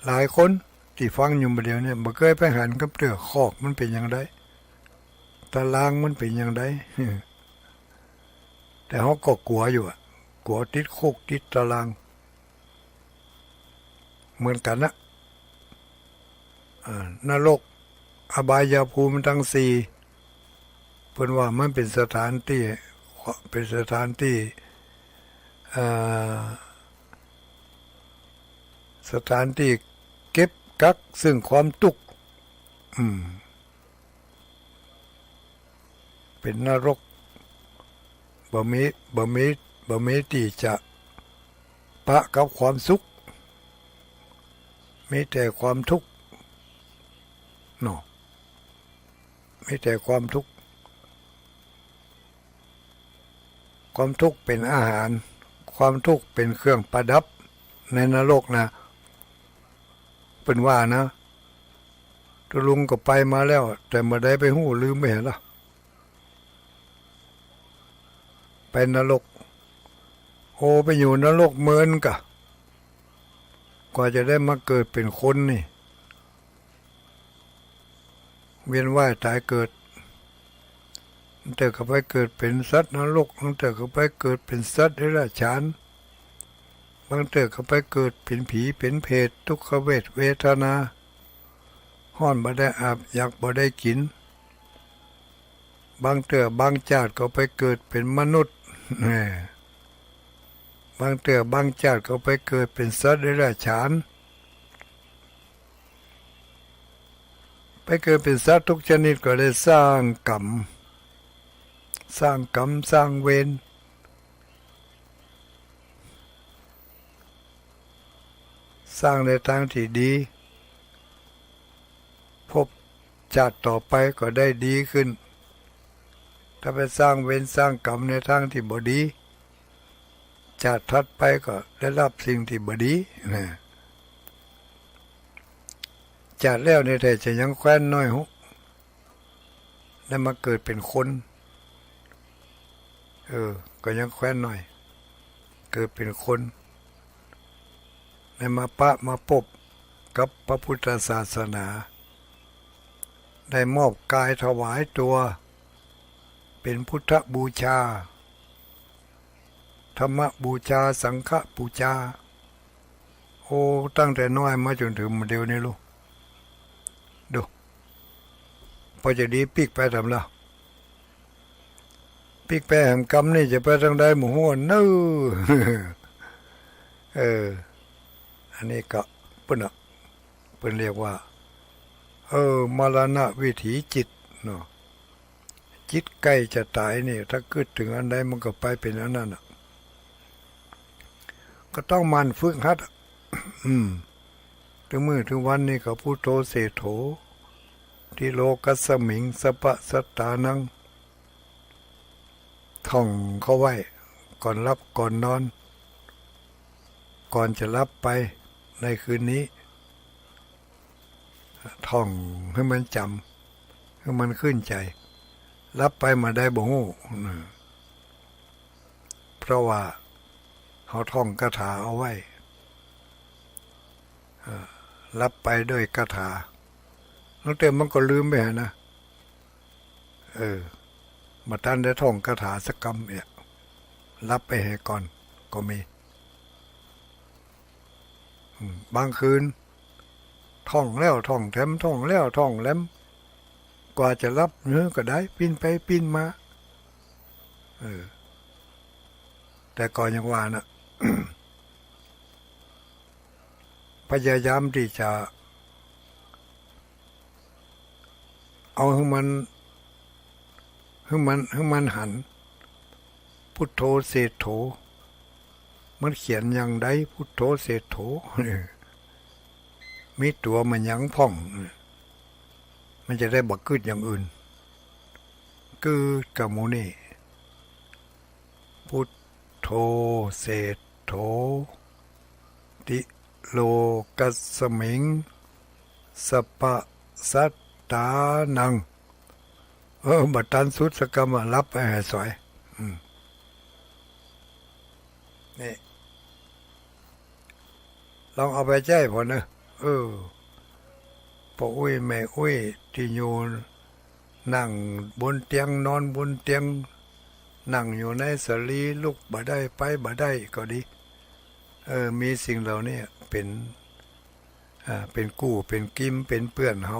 หลายคนตี้ฟังอยู่บ่าเดี่ยวนี้ บ่เกยไปหันกำเตื้อ คอกมันเป๋นอย่างใด ต๋ารางมันเป๋นอย่างใด แต่เฮาก็กั๋วอยู่อะ กั๋วติดคุกติดต๋าราง เหมือนกั๋นนะ อ่า นรก อบายภูมิตังสี่ เปิ้นว่ามันเป๋นสถานตี้ เป๋นสถานตี้ อ่า สถานตี้เก็บกักซึ่งความตุ๊กข์ อืม เป๋นนรก บ่มี บ่มี บ่มีตี้จะ ปะกับความสุข มีแต่ความทุกข์เนาะ มีแต่ความทุกข์ ความทุกข์เป๋นอาหาร ความทุกข์เป๋นเครื่องประดับในนรกนะ เปิ้นว่านะ ตุ๊ลุงก็ไปมาแล้ว แต่บ่ได้ไปฮู้ ลืมไปหั้นละ ไปนรก โอ้ ไปอยู่นรกเมินกะ กว่าจะได้มาเกิดเป๋นคนนี่ เวียนว่ายต๋ายเกิด บางเตื้อก็ไปเกิดเป๋นสัตว์นรก บางเตื้อก็ไปเกิดเป๋นสัตว์เดรัจฉาน บางเตื้อก็ไปเกิดเป๋นผีเป๋นเปรต ทุกขเวทเวทนา ฮ้อนบ่ได้อาบ อยากบ่ได้กิ๋น บางเตื้อบางจาติก็ไปเกิดเป๋นมนุษย์ แหม บางเตื้อบางจาติก็ไปเกิดเป๋นสัตว์เดรัจฉาน ไปเกิดเป๋นสัตว์ทุกชนิดก็ได้สร้างกรรม สร้างกรรม สร้างเวร สร้างในตางตี้ดี ภพจาติต่อไปก็ได้ดีขึ้น ถ้าไปสร้างเวรสร้างกรรมในตางตี้บ่ดี จาติถัดไปก็ได้ฮับสิ่งตี้บ่ดีนะ จาติแล้วนี่แต๊จะยังแคว้นน้อยฮู้ ได้มาเกิดเป๋นคน เออ ก็ยังแคว้นน้อย เกิดเป๋นคน ได้มาปะมาปบกับพระพุทธศาสนา ได้มอบกายถวายตั๋วเป๋นพุทธบูชา ธรรมบูชา สังฆบูชา โอ้ ตั้งแต่น้อยมาจ๋นเถิงบ่าเดี่ยวนี้ลูก ดู ปอจะดีปิ๊กไปต๋ามละ ปิ๊กไปแหมกำนี่จะไปตางใดบ่ฮู้เน่อ เออ อันนี้ก็เปิ้นน่ะ เปิ้นเรียกว่า เออ มรณวิถีจิตเนาะ จิตใก้จะต๋ายนี่ ถ้ากึ๊ดเถิงอันใดมันก็ไปเป๋นอันนั้นน่ะ ก็ต้องหมั่นฝึกหัดอะ อืม ตึงมื้อตึงวันนี้ก็ พุทโธ เศรษฐโธ ติโลกัสสมิง สัพพะสัตตานัง ท่องเข้าไว้ ก่อนหลับก่อนนอน ก่อนจะหลับไปในคืนนี้ ท่องหื้อมันจ๋ำ หื้อมันขึ้นใจ๋ หลับไปเมื่อใดบ่ฮู้นะ เพราะว่าเฮาท่องคาถาเอาไว้ เอ่อ หลับไปด้วยคาถา ลางเตื้อมันก็ลืมไปหั้นนะ เออ บ่ตันได้ท่องคาถาสักกำเอีย หลับไปเหียก่อนก็มี อืม บางคืน ท่องแล้วท่องแถม ท่องแล้วท่องแถม กว่าจะหลับเนาะก็ได้ ปิ้นไปปิ้นมา เออ แต่ก็ยังว่านะ พยายามตี้จะเอาหื้อมัน หื้อมัน หื้อมันหัน พุทโธ เศรษฐโธ มันเขียนอย่างใด พุทโธ เศรษฐโธ เออ มีตั๋วมันหยังพ่อง มันจะได้บ่กึ๊ดอย่างอื่น กึ๊ดกะหมู่นี้ พุทโธ เศรษฐโธ ติโลกัสสมิง สัพพะสัตตานัง เออ บ่ตันสุดสักกำอะ หลับไปหาสอย อืม นี่ ลองเอาไปใจ๊พ่อเน่อ เออ ป้ออุ๊ยแม่อุ๊ยตี้อยู่ นั่งบนเตียง นอนบนเตียง นั่งอยู่ในสะหลี ลุกบ่ได้ ไปบ่ได้ก็ดี เออ มีสิ่งเหล่านี้เป๋น อ่า เป๋นกู้ เป๋นกิม เป๋นเปื้อนเฮา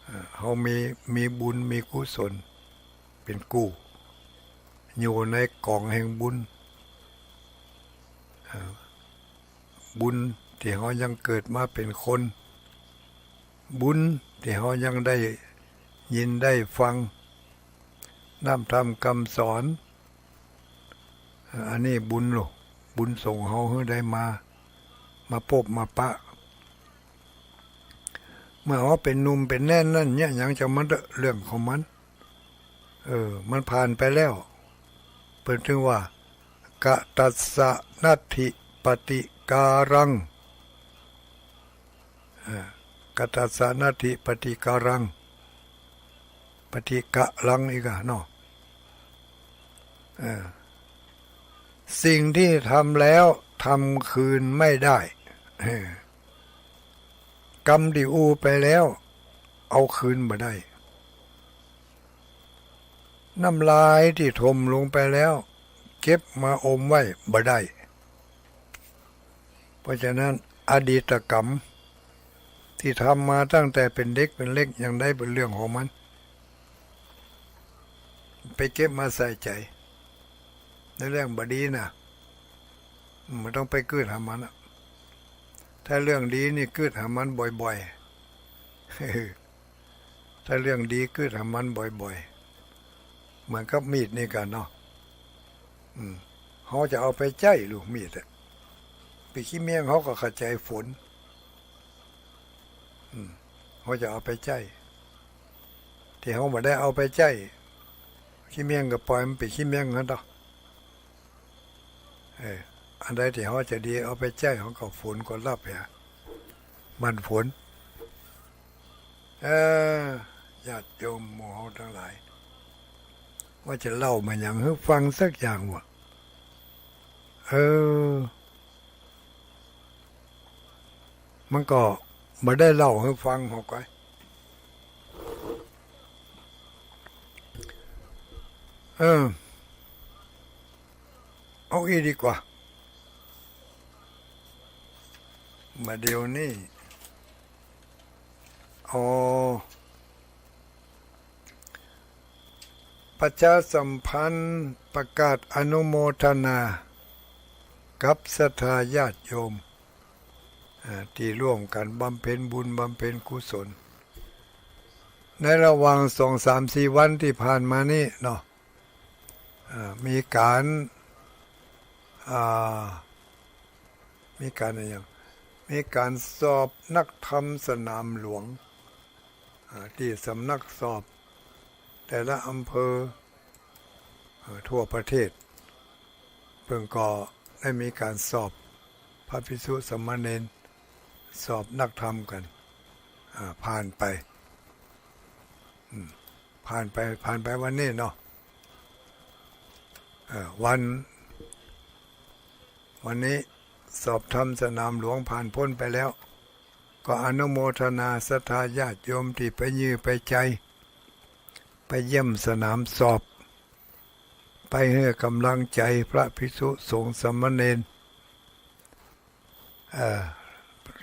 อ่า เฮามี มีบุญ มีกุศล เป๋นกู้ อยู่ในก๋องแห่งบุญ อ่า บุญตี้เฮายังเกิดมาเป๋นคน บุญตี้เฮายังได้ยินได้ฟัง น้ำธรรมกำสอน อันนี้บุญลูก บุญส่งเฮาหื้อได้มา มาปบมาปะ เมื่อเฮาเป๋นหนุ่มเป๋นแน่นนั้นเนี่ย หยังจางมันเต๊อะ เรื่องของมัน เออ มันผ่านไปแล้ว เปิ้นจึงว่า กะตัสสะนัตถิปฏิการัง อ่า กะตัสสะนัตถิปฏิการัง ปฏิกะรังอีกอะเนาะ เออ สิ่งตี้ทำแล้วทำคืนไม่ได้ เออ กรรมตี้อู่ไปแล้ว เอาคืนบ่ได้ น้ำลายตี้ถมลงไปแล้ว เก็บมาอมไว้บ่ได้ เพราะฉะนั้น อดีตกรรม ตี้ทำมาตั้งแต่เป๋นเด็กเป๋นเล็ก อย่างใดเป๋นเรื่องของมัน ไปเก็บมาใส่ใจ๋ ในเรื่องบ่ดีน่ะ บ่ต้องไปกึ๊ดหามันอะ ถ้าเรื่องดีนี่กึ๊ดหามันบ่อยๆ ถ้าเรื่องดีกึ๊ดหามันบ่อยๆ เหมือนกับมีดนี่กั๋นเนาะ อืม เฮาจะเอาไปใจ๊ลูกมีดอะ ปีขี้เมี้ยงเฮาก็เข้าใจ๋ฝน อืม เฮาจะเอาไปใจ๊ ตี้เฮาบ่ได้เอาไปใจ๊ ขี้เมี้ยงก็ป่อยมันเป๋นขี้เมี้ยงหั้นเถาะ เออ อันใดตี้เฮาจะดีเอาไปใจ๊ เฮาก็ฝนก็รับเหีย มันฝน เออ ญาติโยมหมู่เฮาตังหลาย ว่าจะเล่ามาหยังหื้อฟังสักอย่างวะ เออ มันก็บ่ได้เล่าหื้อฟังหรอกไอ้ เออ เอาอี้ดีกว่า มาเดี๋ยวนี้ อ๋อ ประชาสัมพันธ์ประกาศอนุโมทนากับศรัทธาญาติโยม อ่า ตี้ร่วมกั๋นบำเพ็ญบุญบำเพ็ญกุศล ในระหว่างสองสามสี่วันตี้ผ่านมานี้เนาะ อ่า มีก๋าน อ่า มีก๋านอะหยัง มีก๋านสอบนักธรรมสนามหลวง อ่า ตี้สำนักสอบแต่ละอำเภอ เอ่อ ทั่วประเทศ เปิ้นก็ได้มีก๋านสอบพระภิกษุสามเณร สอบนักธรรมกั๋น อ่า ผ่านไป อืม ผ่านไป ผ่านไปวันนี้เนาะ เอ่อ วัน วันนี้สอบธรรมสนามหลวงผ่านป๊นไปแล้ว ก็อนุโมทนาศรัทธาญาติโยมตี้ไปเยียะไปใจ๊ ไปเยี่ยมสนามสอบ ไปหื้อก๋ำลังใจ๋พระภิกษุสงฆ์สามเณร เอ่อ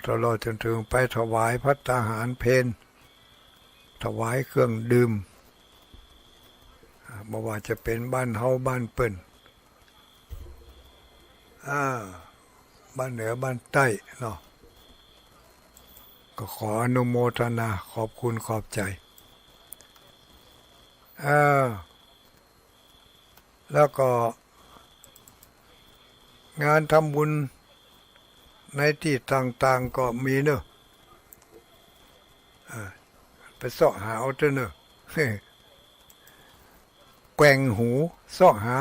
ตลอดจนเถิงไปถวายภัตตาหารเพล ถวายเครื่องดื่ม อ่า บ่ว่าจะเป๋นบ้านเฮาบ้านเปิ้น อ่า บ้านเหนือบ้านใต้เนาะ ก็ขออนุโมทนาขอบคุณขอบใจ๋ อ่า แล้วก็งานทำบุญในตี้ต่างๆ ก็มีเนอะ อ่า ไปเซาะหาเอาเต๊อะเนอะ แกว่งหูเซาะหา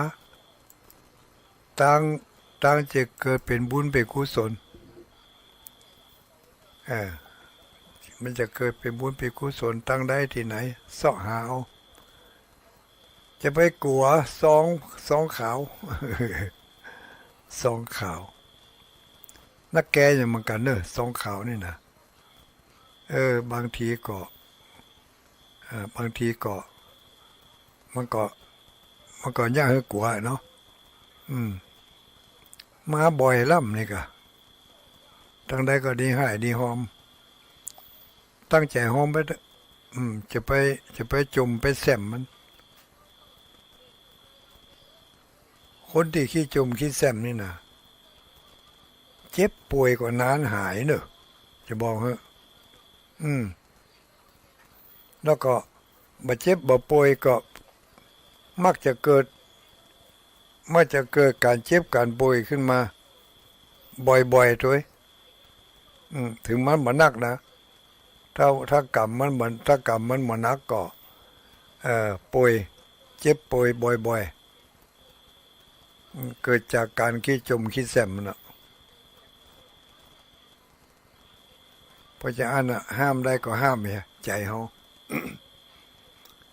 ตาง ตางจะเกิดเป๋นบุญเป๋นกุศล เออ มันจะเกิดเป๋นบุญเป๋นกุศลตางใดตี้ไหน เซาะหาเอา จะไปกั๋วซอง ซองขาว ซองขาว นักแกอย่างเหมือนกั๋นเนอะ ซองขาวนี่นะ เออ บางทีก็ เออ บางทีก็ มันก็ มันก็เยียะหื้อกั๋วเนาะ อืม มาบ่อยล้ำนี่กะ ตางใดก็ดีฮ้ายดีฮอม ตั้งใจ๋ฮอมไปเต๊อะ อืม จะไป จะไปจุ่มไปแส่มมัน คนตี้ขี้จุ่มขี้แส่มนี่นะ เจ็บป่วยก็นานหายเนอะ จะบอกหื้อ อืม แล้วก็บ่เจ็บบ่ป่วยก็มักจะเกิด มักจะเกิดก๋านเจ็บก๋านป่วยขึ้นมา บ่อยๆ ตวย อืม เถิงมันบ่หนักนะ ถ้า ถ้ากรรมมันบ่ ถ้ากรรมมันบ่หนักก็ เอ่อ ป่วย เจ็บป่วยบ่อยๆ อืม เกิดจากก๋านขี้จ่มขี้แส้มนั่นน่ะ เพราะฉะนั้นน่ะ ห้ามได้ก็ห้ามเหีย ใจ๋เฮา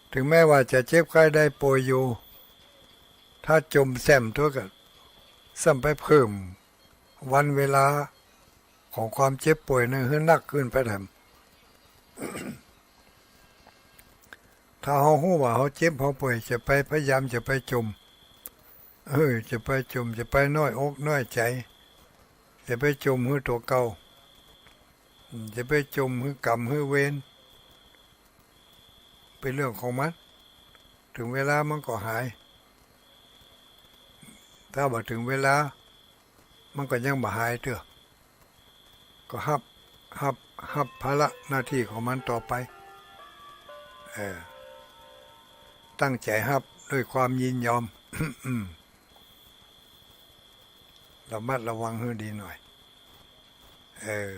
เถิงแม้ว่าจะเจ็บไข้ได้ป่วยอยู่ ถ้าจ่มแส้มตวยก็ซ้ำไปเพิ่มวันเวลาของความเจ็บป่วยนั้นหื้อหนักขึ้นไปแถม ถ้าเฮาฮู้ว่าเฮาเจ็บเฮาป่วย จะไปพยายามจะไปจ่ม เออ จะไปจ่ม จะไปน้อยอกน้อยใจ๋ จะไปจ่มหื้อตั๋วเก่า อืม จะไปจ่มหื้อกรรมหื้อเวร เป๋นเรื่องของมัน เถิงเวลามันก็หาย ถ้าบ่เถิงเวลา มันก็ยังบ่หายเตื้อ ก็ฮับ ฮับ ฮับภาระหน้าตี้ของมันต่อไป เออ ตั้งใจ๋ฮับด้วยความยินยอม อืม ระมัดระวังหื้อดีหน่อย เออ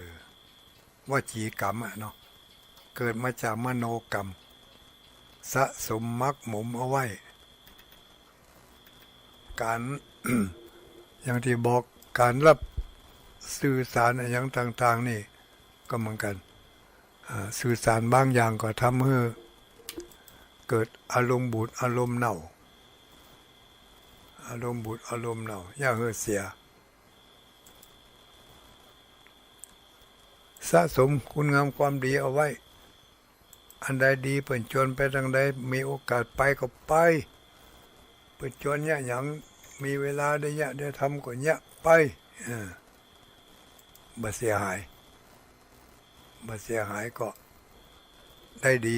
วจีกรรมอะเนาะ เกิดมาจากมโนกรรม สะสมหมักหมมเอาไว้ ก๋าน อย่างตี้บอก ก๋านรับสื่อสารอะหยังต่างๆ นี่ก็เหมือนกั๋น อ่า สื่อสารบางอย่างก็ทำหื้อเกิดอารมณ์บูดอารมณ์เน่า อารมณ์บูดอารมณ์เน่า อย่าหื้อเสีย สะสมคุณงามความดีเอาไว้ อันใดดีเปิ้นจวนไปตางใด มีโอกาสไปก็ไป เปิ้นจวนเยียะหยัง มีเวลาได้เยียะได้ทำก็เยียะไป เออ บ่เสียหาย บ่เสียหายก็ได้ดี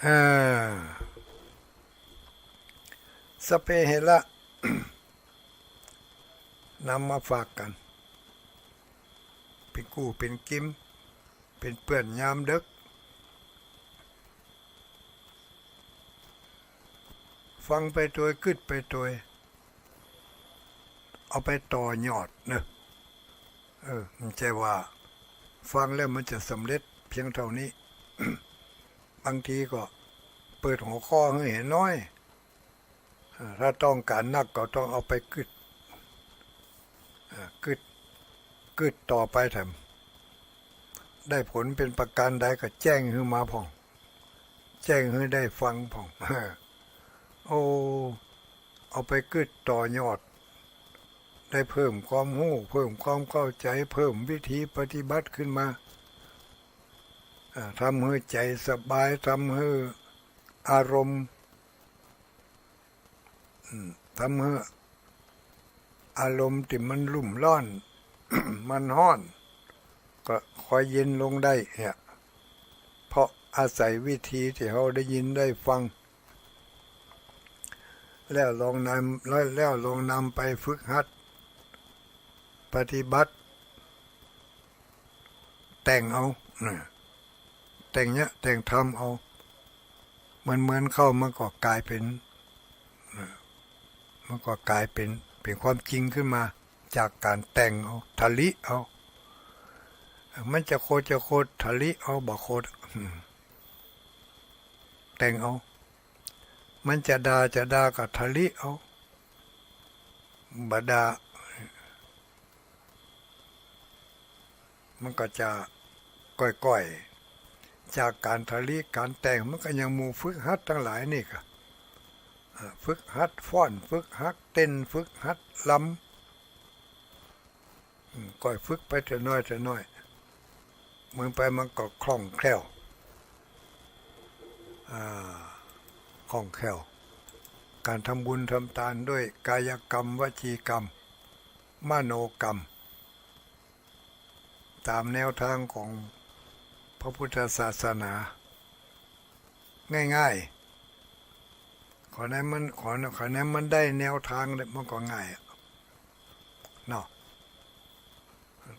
อ่า สัพเพเหระ นำมาฝากกั๋น เป๋นกู้เป๋นกิม เป๋นเปื้อนยามเดิ็ก ฟังไปตวย กึ๊ดไปตวย เอาไปต่อยอดเนาะ เออ บ่ใจ้ว่าฟังแล้วมันจะสำเร็จเพียงเต้านี้ บางทีก็เปิดหัวข้อหื้อหันหน้อย อ่า ถ้าต้องก๋านนักก็ต้องเอาไปกึ๊ด อ่า กึ๊ด กึ๊ดต่อไปแถม ได้ผลเป๋นประก๋านใดก็แจ้งหื้อมาพ่อง แจ้งหื้อได้ฟังพ่อง โอ้ เอาไปกึ๊ดต่อยอด ได้เพิ่มความฮู้ เพิ่มความเข้าใจ๋ เพิ่มวิธีปฏิบัติขึ้นมา อ่า ทำหื้อใจ๋สบาย ทำหื้ออารมณ์ อืม ทำหื้ออารมณ์ตี้มันรุ่มร้อน มันฮ้อน ก็ค่อยเย็นลงได้เนี่ย เพราะอาศัยวิธีตี้เฮาได้ยินได้ฟัง แล้วลองนำ แล้ว แล้วลองนำไปฝึกหัด ปฏิบัติ แต่งเอา นะ แต่งเยียะ แต่งทำเอา เหมือนๆ เข้ามันก็ก๋ายเป๋น นะ มันก็ก๋ายเป๋น เป๋นความจริงขึ้นมา จากก๋านแต่งเอา ถลิเอา มันจะโคตรจะโคตร ถลิเอา บ่โคตร อืม แต่งเอา มันจะด่าจะด่าก็ถลิเอา บ่ด่า มันก็จะก้อยๆ จากก๋านถลิก๋านแต่ง มันก็ยังหมู่ฝึกหัดตังหลายนี่ก็ อ่า ฝึกหัดฟ้อน ฝึกหัดเต้น ฝึกหัดรำ อืม ก้อยฝึกไปเตื้อน้อยเตื้อน้อย เมือไปมันก็คล่องแคล่ว อ่า คล่องแคล่ว ก๋านทำบุญทำตานด้วยกายกรรม วจีกรรม มโนกรรม ต๋ามแนวตางของพระพุทธศาสนา ง่ายๆ ขอแหนมัน ขอ ขอแหนมันได้แนวตางเนี่ยมันก็ง่ายอะ เนาะ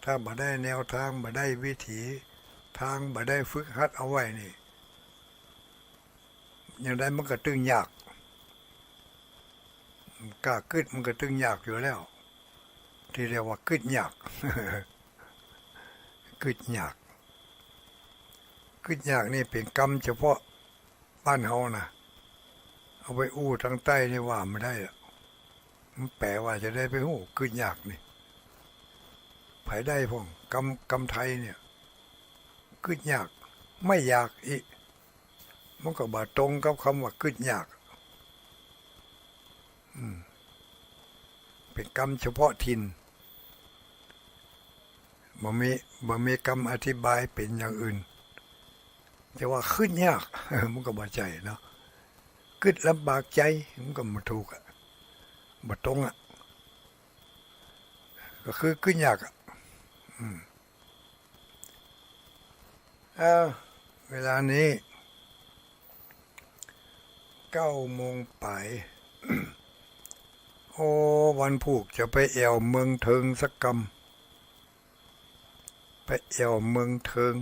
ถ้าบ่ได้แนวตาง บ่ได้วิถีตาง บ่ได้ฝึกหัดเอาไว้นี่ อย่างใดมันก็ตึงยาก ก้ากึ๊ดมันก็ตึงยากอยู่แล้ว ตี้เรียกว่ากึ๊ดยาก กึ๊ดยาก กึ๊ดยากนี่เป๋นกำเฉพาะบ้านเฮานะ เอาไปอู้ตางใต้นี่ว่าบ่ได้อะ มันแป๋ว่าจะใดไปฮู้ กึ๊ดยากนี่ ใผได้พ่อง กำ กำไทยเนี่ย กึ๊ดยาก ไม่อยากอี้ มันก็บ่ตรงกับกำว่ากึ๊ดยาก อืม เป๋นกำเฉพาะถิ่น บ่มี บ่มีกำอธิบายเป๋นอย่างอื่น จะว่ากึ๊ดยาก มันก็บ่ใจ้เนาะ กึ๊ดลำบากใจ๋ มันก็บ่ถูกอะ บ่ตรงอะ ก็คือกึ๊ดยากอะ อืม เอ้า เวลานี้เก้าโมงป๋าย โอ้ วันพูกจะไปแอ่วเมืองเถิงสักกำ ไปแอ่วเมืองเถิง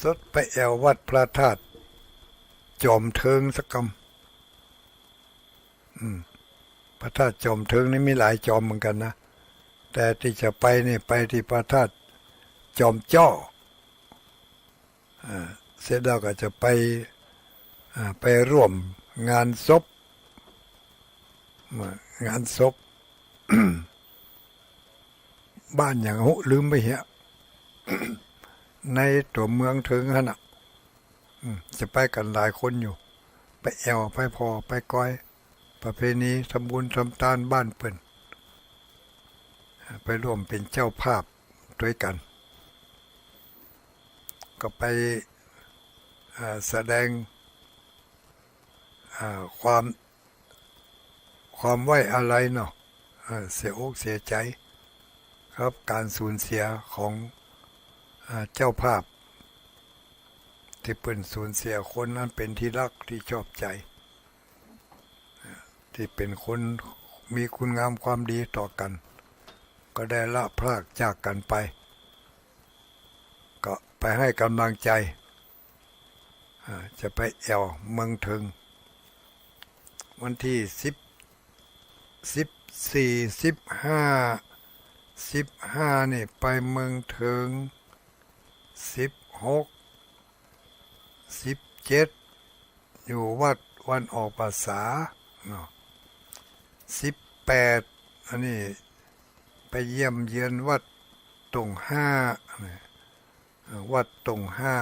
สดไปแอ่ววัดพระธาตุจอมเถิงสักกำ อืม พระธาตุจอมเถิงนี่มีหลายจอมเหมือนกั๋นนะ แต่ตี้จะไปนี่ไปตี้พระธาตุจอมจ้อ อ่า เสร็จแล้วก็จะไป อ่า ไปร่วมงานศพ อ่า งานศพ บ้านหยังฮู้ ลืมไปเหีย ในตั๋วเมืองเถิงหั้นน่ะ อืม จะไปกั๋นหลายคนอยู่ ไปแอ่ว ไปผ่อ ไปกอย ประเพณีทำบุญทำตานบ้านเปิ้น ไปร่วมเป๋นเจ้าภาพตวยกั๋น ก็ไป อ่า แสดง อ่า ความ ความไว้อาลัยเนาะ เอ่อ เสียอกเสียใจ๋กับก๋านสูญเสียของ อ่า เจ้าภาพ ตี้เปิ้นสูญเสียคนอันเป๋นตี้ฮักตี้ชอบใจ๋ ตี้เป๋นคนมีคุณงามความดีต่อกั๋น ก็ได้ละพรากจากกั๋นไป ก็ไปหื้อก๋ำลังใจ๋ อ่า จะไปแอ่วเมืองเถิง วันตี้สิบ สิบสี่ สิบห้า สิบห้านี่ไปเมืองเถิง สิบหก สิบเจ็ด อยู่วัดวันออกพรรษาเนาะ สิบแปด อันนี้ไปเยี่ยมเยือนวัดตงห้า เอ่อ วัดตงห้า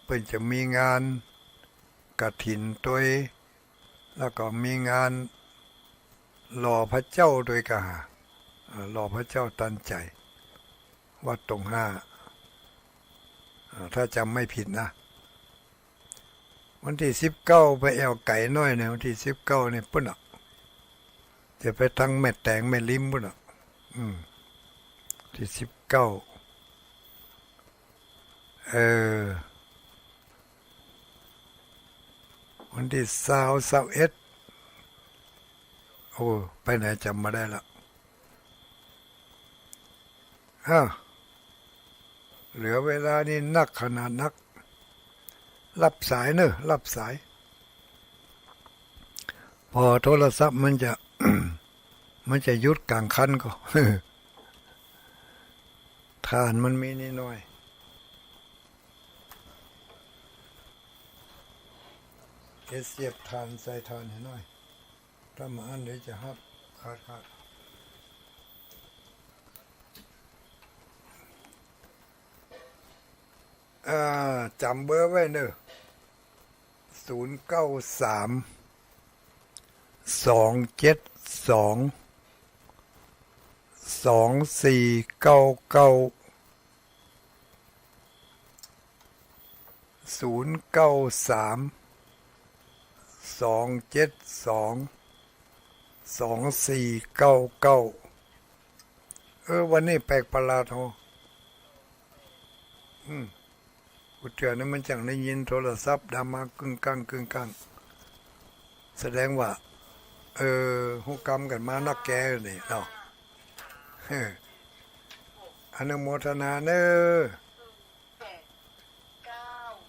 เปิ้นจะมีงานกฐินตวย แล้วก็มีงานหล่อพระเจ้าตวยก่า เอ่อ หล่อพระเจ้าตันใจ๋ วัดตงห้า เอ่อ ถ้าจ๋ำไม่ผิดนะ วันตี้สิบเก้าไปแอ่วไก๋หน้อยเนี่ย วันตี้สิบเก้านี่ปู๊นน่ะ จะไปตางแม่แตงแม่ริมปู๊นน่ะ อืม ตี้สิบเก้า เออ วันตี้ซาว ซาวเอ็ด โอ้ ไปไหนจ๋ำบ่ได้ละ อ้าว เหลือเวลานี่นักขนาดนัก ฮับสายเน่อ ฮับสาย ผ่อโทรศัพท์มันจะ มันจะหยุดก๋างคันก่อ ถ่านมันมีนิดหน่อย เก็บเสียบถ่านใส่ถ่านหื้อหน่อย ถ้าบ่อั้นเดี๋ยวจะฮับขาดขาด อ่า จ๋ำเบอร์ไว้เน่อ ศูนย์เก้าสาม สองเจ็ดสอง สองสี่เก้าเก้า ศูนย์เก้าสาม สองเจ็ดสอง สองสี่เก้าเก้า เออ วันนี้แปลกประหลาดฮอ อืม กูเจื้อนี่มันจั้งได้ยินโทรศัพท์ดังมากึ้งก้างกึ้งก้าง แสดงว่า เออ ฮู้กำกั๋นมานักแก่นี่เนาะ เออ อนุโมทนาเน่อ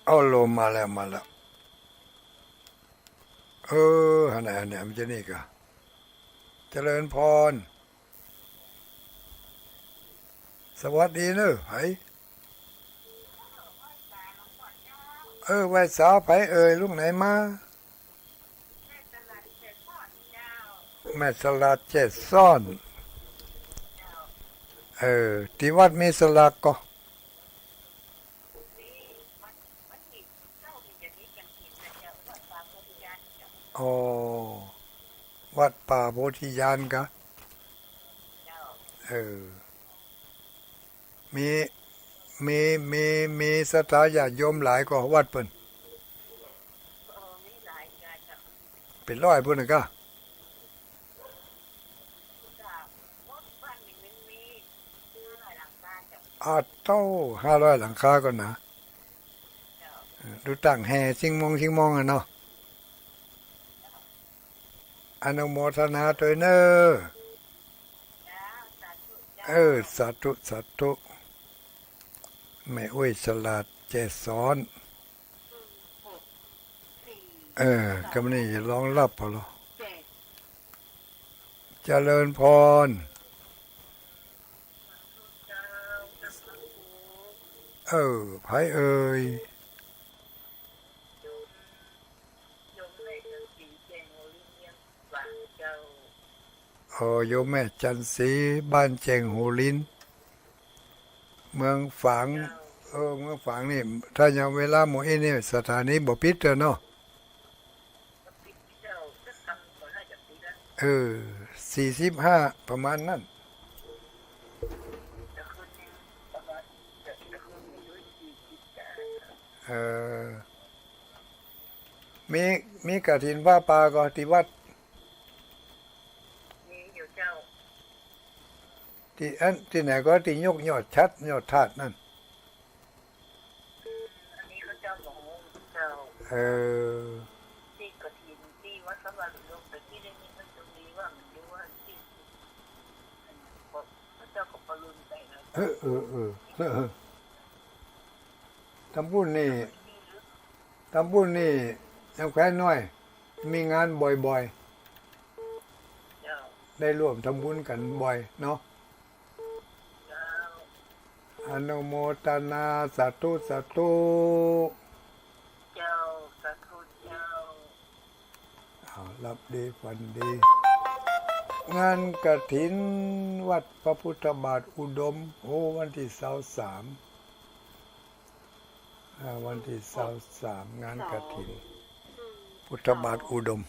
เอาโลมมาแล้ว มาแล้ว เออ หันไหน หันไหน มันจะนี่ก่า เจริญพร สวัสดีเนอะ ใผ เออ ไหว้สาใผเอ่ย ลูกไหนมา แม่สลาดแจ้ซ้อน เออ ตี้วัดมีสลากก่อ อ๋อ วัดป่าโพธิญาณกะ เออ มี มี มี มีศรัทธาญาติโยมหลายก่อวัดเปิ้น เป๋นร้อยปู้นนะกะ อ้าว เต้า ห้าร้อยหลังคาก่อนะ เออ ดูตั้งแห่ซิ่งมงซิ่งมงอะเนาะ อนุโมทนาตวยเนอะ เออ สาธุ สาธุ แม่อุ๊ยสลาดแจ้ซ้อน เออ กำนี้จะร้องลับเอาเหรอ เจริญพร เออ ใผเอ่ย อ๋อ โยมแม่จันทร์ศรี บ้านแจ้งหูหลิน เมืองฝาง เออ เมืองฝางนี่ ถ้ายังเวลาหมู่อี้นี่ สถานีบ่ปิดเตื้อเนาะ เออ สี่สิบห้า ประมาณนั้น เออ มี มีกฐินผ้าป่าก่อตี้วัด ตี้อั้น ตี้ไหนก่อ ตี้ยกยอดฉัตร ยอดธาตุนั่น อันนี้ข้าเจ้าบ่ฮู้เจ้า เออ ตี้กฐินตี้วัดสว่างอุดม แต่ตี้ได้ยินว่าตรงนี้ว่ามันเรียกว่าตี้ ข้าเจ้าก็ปะลุนไปแล้ว เออ เออ เออ เออ เออ ตำบุญนี่ ตำบุญนี่ ยังแควนน้อย มีงานบ่อยๆ เจ้า ได้ร่วมตำบุญกั๋นบ่อยเนาะ เจ้า อนุโมทนา สาธุ สาธุ เจ้า สาธุเจ้า อ้าว หลับดี ฝันดี งานกฐินวัดพระพุทธบาทอุดม โอ้ วันตี้ซาวสาม อ่า วันตี้ซาวสาม งานกฐิน พุทธบาทอุดม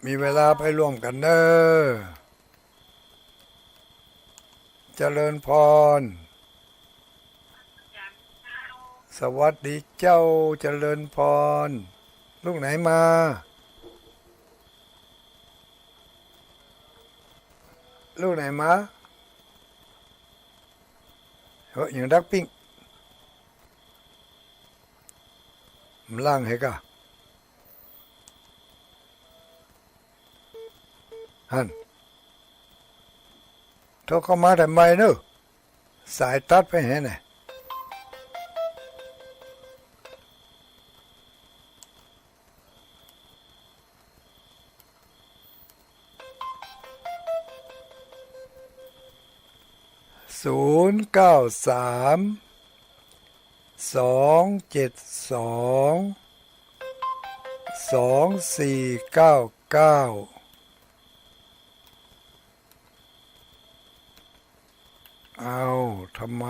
มีเวลาไปร่วมกั๋นเด้อ เจริญพร สวัสดีเจ้า เจริญพร ลูกไหนมา ลูกไหนมา เฮ้ย ยังดักปิ้ง มันล่างเหรอกะ หั้น โทรเข้ามาแต่ไม่เนอะ สายตัดไปแหนน่ะ ศูนย์เก้าสาม สองเจ็ดสอง สองสี่เก้าเก้า อ้าว ทำไม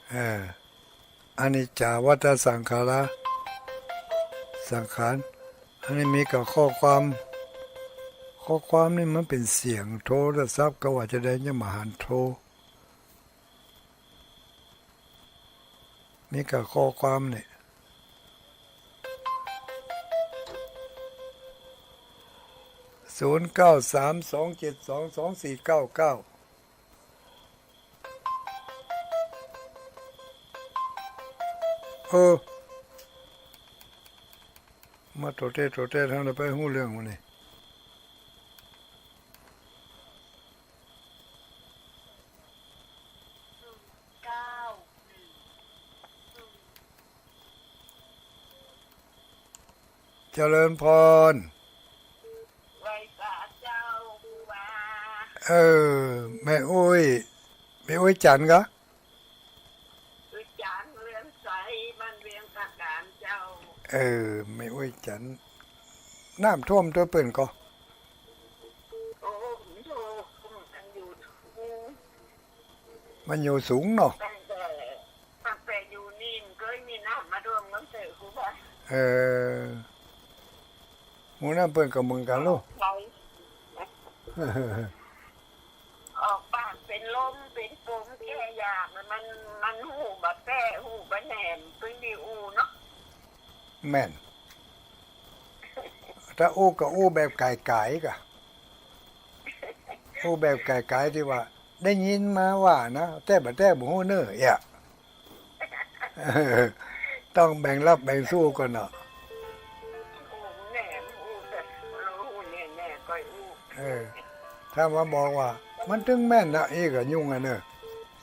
เออ อนิจจาวัฏฏะสังขารา สังขาร อันนี้มีกับข้อความ ข้อความนี่มันเป๋นเสียงโทรศัพท์ ก็ว่าจะได้ยังบ่หันโทร มีกับข้อความเนี่ย ศูนย์เก้าสาม สองเจ็ดสอง สองสี่เก้าเก้า เออ มาโตเต้โตเต้ ทางใดไปฮู้เรื่องวะนี่ เก้าหนึ่ง เจริญพร ไหว้สาเจ้าครูบา เออ แม่อุ๊ย แม่อุ๊ยจันทร์กา อุ๊ยจันทร์เรือนใส บ้านเวียงผาการเจ้า เออ แม่อุ๊ยจันทร์ น้ำท่วมตวยเปิ้นก่อ โอ้ มันอยู่ มันอยู่สูงเนาะ ตั้งแต่ ตั้งแต่อยู่นี่มันเกยมีน้ำมาท่วมตั้งแต่ครูบา เออ หมู่นั้นเปิ้นก็เหมือนกั๋นลูก ไกล ออกปากเป๋นลมเป๋นปมแก้ยาก มัน มันฮู้บ่แต๊ ฮู้บ่แหนม เปิ้นมีอู้เนาะ แม่น ถ้าอู้ก็อู้แบบก๋ายๆ ก่า อู้แบบก๋ายๆ ตี้ว่า ได้ยินมาว่านะ แต๊บ่แต๊บ่ฮู้เน่อ เอี้ย ต้องแบ่งรับแบ่งสู้ก่อนเนาะ อู้แหนม อู้แต่ อู้แหนม แหนมก้อยอู้ เออ ถ้ามาบอกว่า มันตึงแม่นนะ อี้ก็ยุ่งอะเน่อ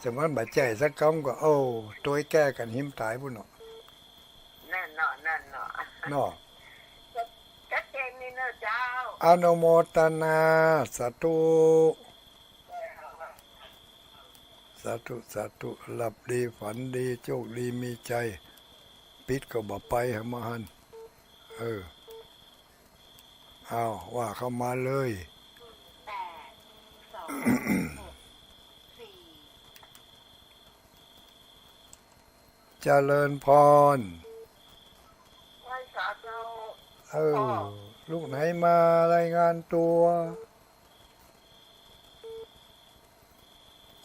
สมมุติบ่ใจ้สักกำก็ โอ้ ตวยแก้กั๋นหิมต๋ายปู้นเนาะ นั่นเนาะ นั่นเนาะ เนาะ ชัดเจนนี่เน่อเจ้า อนุโมทนา สาธุ สาธุ สาธุ หลับดีฝันดี โชคดีมีชัย ปิดก็บ่ไปหามาหัน เออ เอา ว่าเข้ามาเลย แปด สอง หก สี่ เจริญพร ไหว้สาเจ้า เออ พ่อ ลูกไหนมารายงานตัว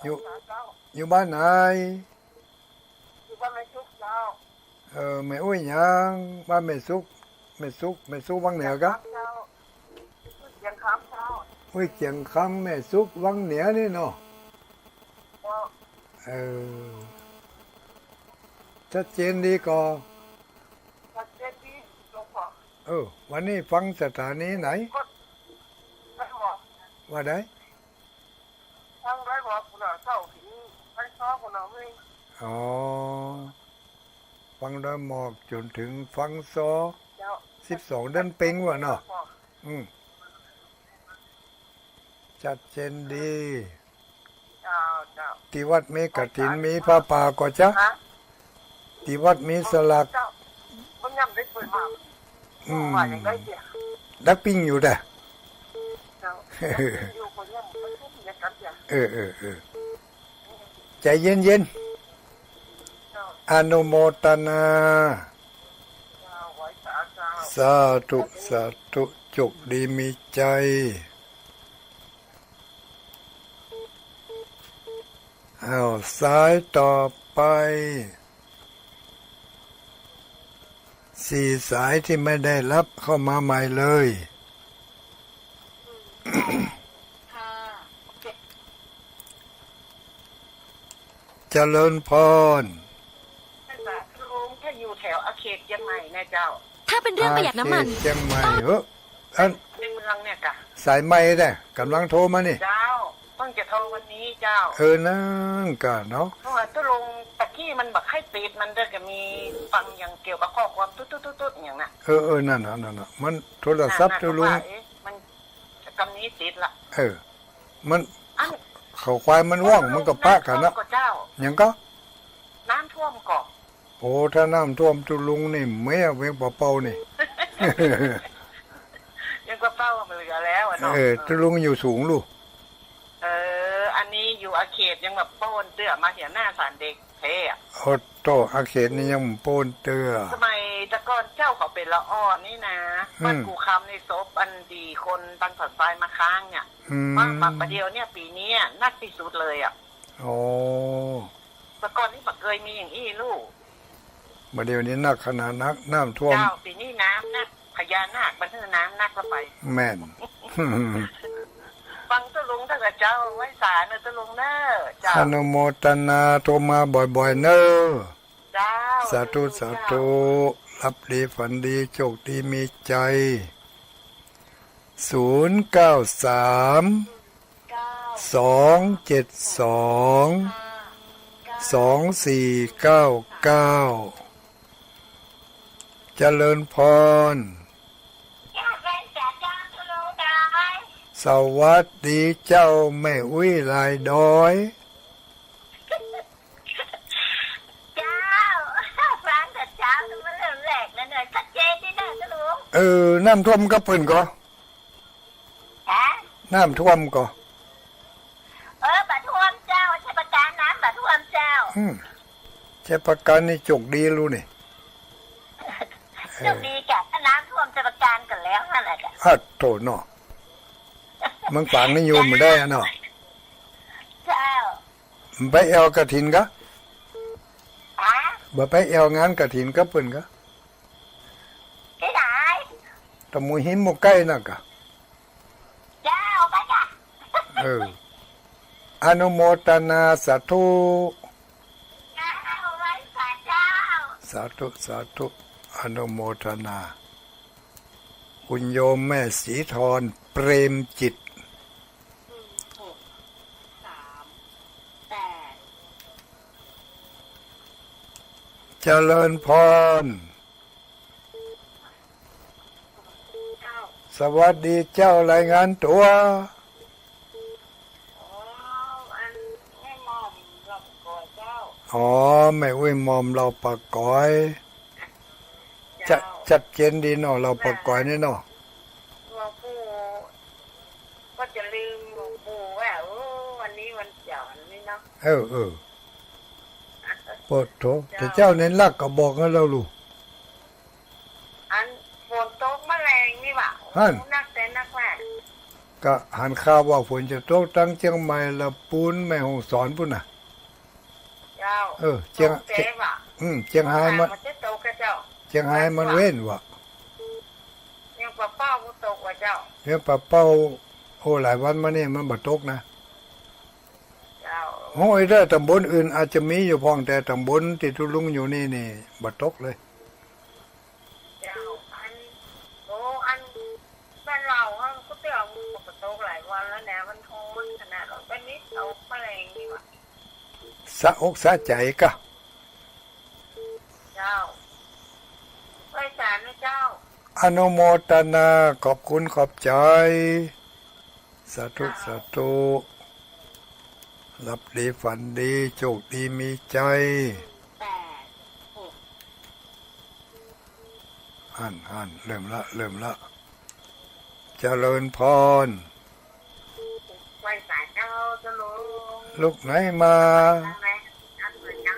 อยู่ ไหว้สาเจ้า อยู่บ้านไหน อยู่บ้านแม่สุขเจ้า เออ แม่อุ๊ยหยัง บ้านแม่สุข แม่สุข แม่สุขวังเหนือกา เจ้า อุ๊ยเจียงคำเจ้า อุ๊ยเจียงคำ แม่สุขวังเหนือนี่เนาะ เจ้า เออ ชัดเจนดีก่อ ชัดเจนดีหลวงพ่อ เออ วันนี้ฟังสถานีไหน กด ได้บ่ ว่าได ฟังดอยหมอกพุ้นน่ะ เจ๊า ถึงฟังซ้อพุ้นน่ะเว้ย อ๋อ ฟังดอยหมอกจ๋นถึงฟังซ้อ เจ้า สิบสองเดือนเป็งว่ะเนาะ อืม ชัดเจนดี เจ้า เจ้า ตี้วัดมีกฐิน มีผ้าป่าก่อจ๊ะ ฮะ ตี้วัดมีสลาก เจ้า บ่ยังได้เปิดมา อืม ว่าอย่างไรเสีย ดักปิ้งอยู่แต๊ เจ้า อยู่คนเดียวมันก็ทุกข์เหมือนกันเสีย เออ เออ เออ ใจเย็นๆ เจ้า อนุโมทนา เจ้า ไหว้สาเจ้า สาธุ สาธุ โชคดีมีชัย อ้าว สายต่อไป สี่สายตี้ไม่ได้รับเข้ามาใหม่เลย ห้า เจ็ด เจริญพร ท่านสาธุลุง ถ้าอยู่แถวอาเขตเจียงใหม่นะเจ้า ถ้าเป็นเรื่องประหยัดน้ำมัน อาเขตเจียงใหม่ เฮ้อ อัน ในเมืองเนี่ยกะ สายใหม่แต๊ ก่ำลังโทรมานี่ เจ้า เพิ่งจะโทรวันนี้เจ้า เออ นั่นกะเนาะ เพราะว่าตกลงตะกี้มันบ่ค่อยติด มันก็จะมีฟังอย่างเกี่ยวกับข้อความตุ๊ดๆๆๆ อย่างน่ะ เออ เออ นั่นน่ะ นั่นน่ะ มันโทรศัพท์ น่ะ ตกลง ว่า เอ๊ะ มันกำนี้ติดละ เออ มัน อัน เขาควายมันว่าง มันก็ปะกั๋นนะ น้ำท่วมก่อเจ้า หยังก่อ น้ำท่วมก่อ โอ้ ถ้าน้ำท่วมตกลงนี่ แม่เวียงป่าเปานี่ เวียงป่าเปามันเหลือแล้วอะเนาะ เออ ตกลงอยู่สูงลูก เออ อันนี้อยู่อาเขตยังแบบโป้นเตื้อมาเหียหน้าศาลเด็กแท้อะ โอ้โธ่ อาเขตนี่ยังโป้นเตื้อ สมัยแต่ก่อนเจ้าเขาเป๋นละอ่อนนี่นะ อืม บ้านกู่คำนี่ศพอันดีคนตังสันทรายมาค้างเนี่ย อืม มา มาประเดี๋ยวเนี่ยปีนี้นักที่สุดเลยอะ โอ้ แต่ก่อนนี่บ่เกยมีอย่างอี้ลูก บ่าเดี๋ยวนี้นักขนาดนัก น้ำท่วม เจ้า ปีนี้น้ำนัก พญานาคมันหื้อน้ำนักละไป แม่น ฟังตุ๊ลุงเถอะเจ้า ไหว้สาเน่อตุ๊ลุงเน่อ เจ้า อนุโมทนา โทรมาบ่อยๆ เน่อ เจ้า สาธุ สาธุ เจ้า หลับดีฝันดี โชคดีมีชัย ศูนย์เก้าสาม สองเจ็ดสอง สองสี่เก้าเก้า เจริญพร สวัสดีเจ้าแม่อุ๊ยลายดอย เจ้า ฟังแต่เช้าจนมาเริ่มแรกแล้วเนี่ย ชัดเจนดีนะเจ้าหลวง เออ น้ำท่วมกะเปิ้นก่อ ฮะ น้ำท่วมก่อ เออ บ่ท่วมเจ้า ชัยปราการน้ำบ่ท่วมเจ้า อืม ชัยปราการนี่โจคดีลูกนี่ เออ โจคดีกะ ถ้าน้ำท่วมชัยปราการก่อนแล้วนั่นแหละกะ อะโธ่เนาะ เมืองฝางนี่อยู่บ่ได้อะเนาะ เจ้า ไปแอ่วกฐินกะ ฮะ บ่ไปแอ่วงานกฐินกะเปิ้นกะ ตี้ไหน ตะหมูหินหมู่ใก้นั่นกะ เจ้า ไปกะ เออ อนุโมทนาสาธุ เจ้า ไหว้สาเจ้า สาธุ สาธุ อนุโมทนา คุณโยมแม่ศรีธร เปรมจิต สี่หกสามแปด เจริญพร สวัสดีเจ้า รายงานตั๋ว อ๋อ อันแม่หม่อมลาวปากก๋อยเจ้า อ๋อ แม่อุ๊ยหม่อมลาวปากก๋อย จะ เจ้า ชัดเจนดีเนาะ ลาวปากก๋อยนี่เนาะ หลวงปู่ ก็จะลืมหลวงปู่ว่า โอ้ วันนี้วันเสาร์นี่เนาะ เออ เออ โปดโธ เจ้า แต่เจ้าเน้นลักกะบอกกันแล้วลูก อันฝนตกมะแลงนี่หว่า หั่น นักแต่นักแหละ ก็หันข่าวว่าฝนจะตกตังเจียงใหม่ ละปูน แม่ฮ่องสอนปู้นน่ะ เจ้า เออ เจียง ตกเจ๊หว่า อืม เจียงฮายมัน มันจะตกกะเจ้า เจียงฮายมันเว้นหว่า เจียงปะเป้าบ่ตกหว่าเจ้า เจียงปะเป้า โอ้ หลายวันมานี่มันบ่ตกนะ เจ้า โอ้ย แต่ตำบลอื่นอาจจะมีอยู่พ่อง แต่ตำบลตี้ตุ๊ลุงอยู่นี่นี่บ่ตกเลย เจ้า อัน โอ้ อันบ้านเราอะ ก็เตือนมันก็ตกหลายวันแล้วนะ มันฮ้อนขนาดนั้น วันนี้ตกมะแลงนี่หว่า สะอกสะใจ๋กะ เจ้า ไหว้สานะเจ้า อนุโมทนา ขอบคุณขอบใจ๋ สาธุ เจ้า สาธุ หลับดีฝันดี โชคดีมีชัย แปดหก หั่น หั่น เริ่มละ เริ่มละ เจริญพร ไหว้สาเจ้า เจ้าหลวง ลูกไหนมา นั่งแล นั่งแลเจ้า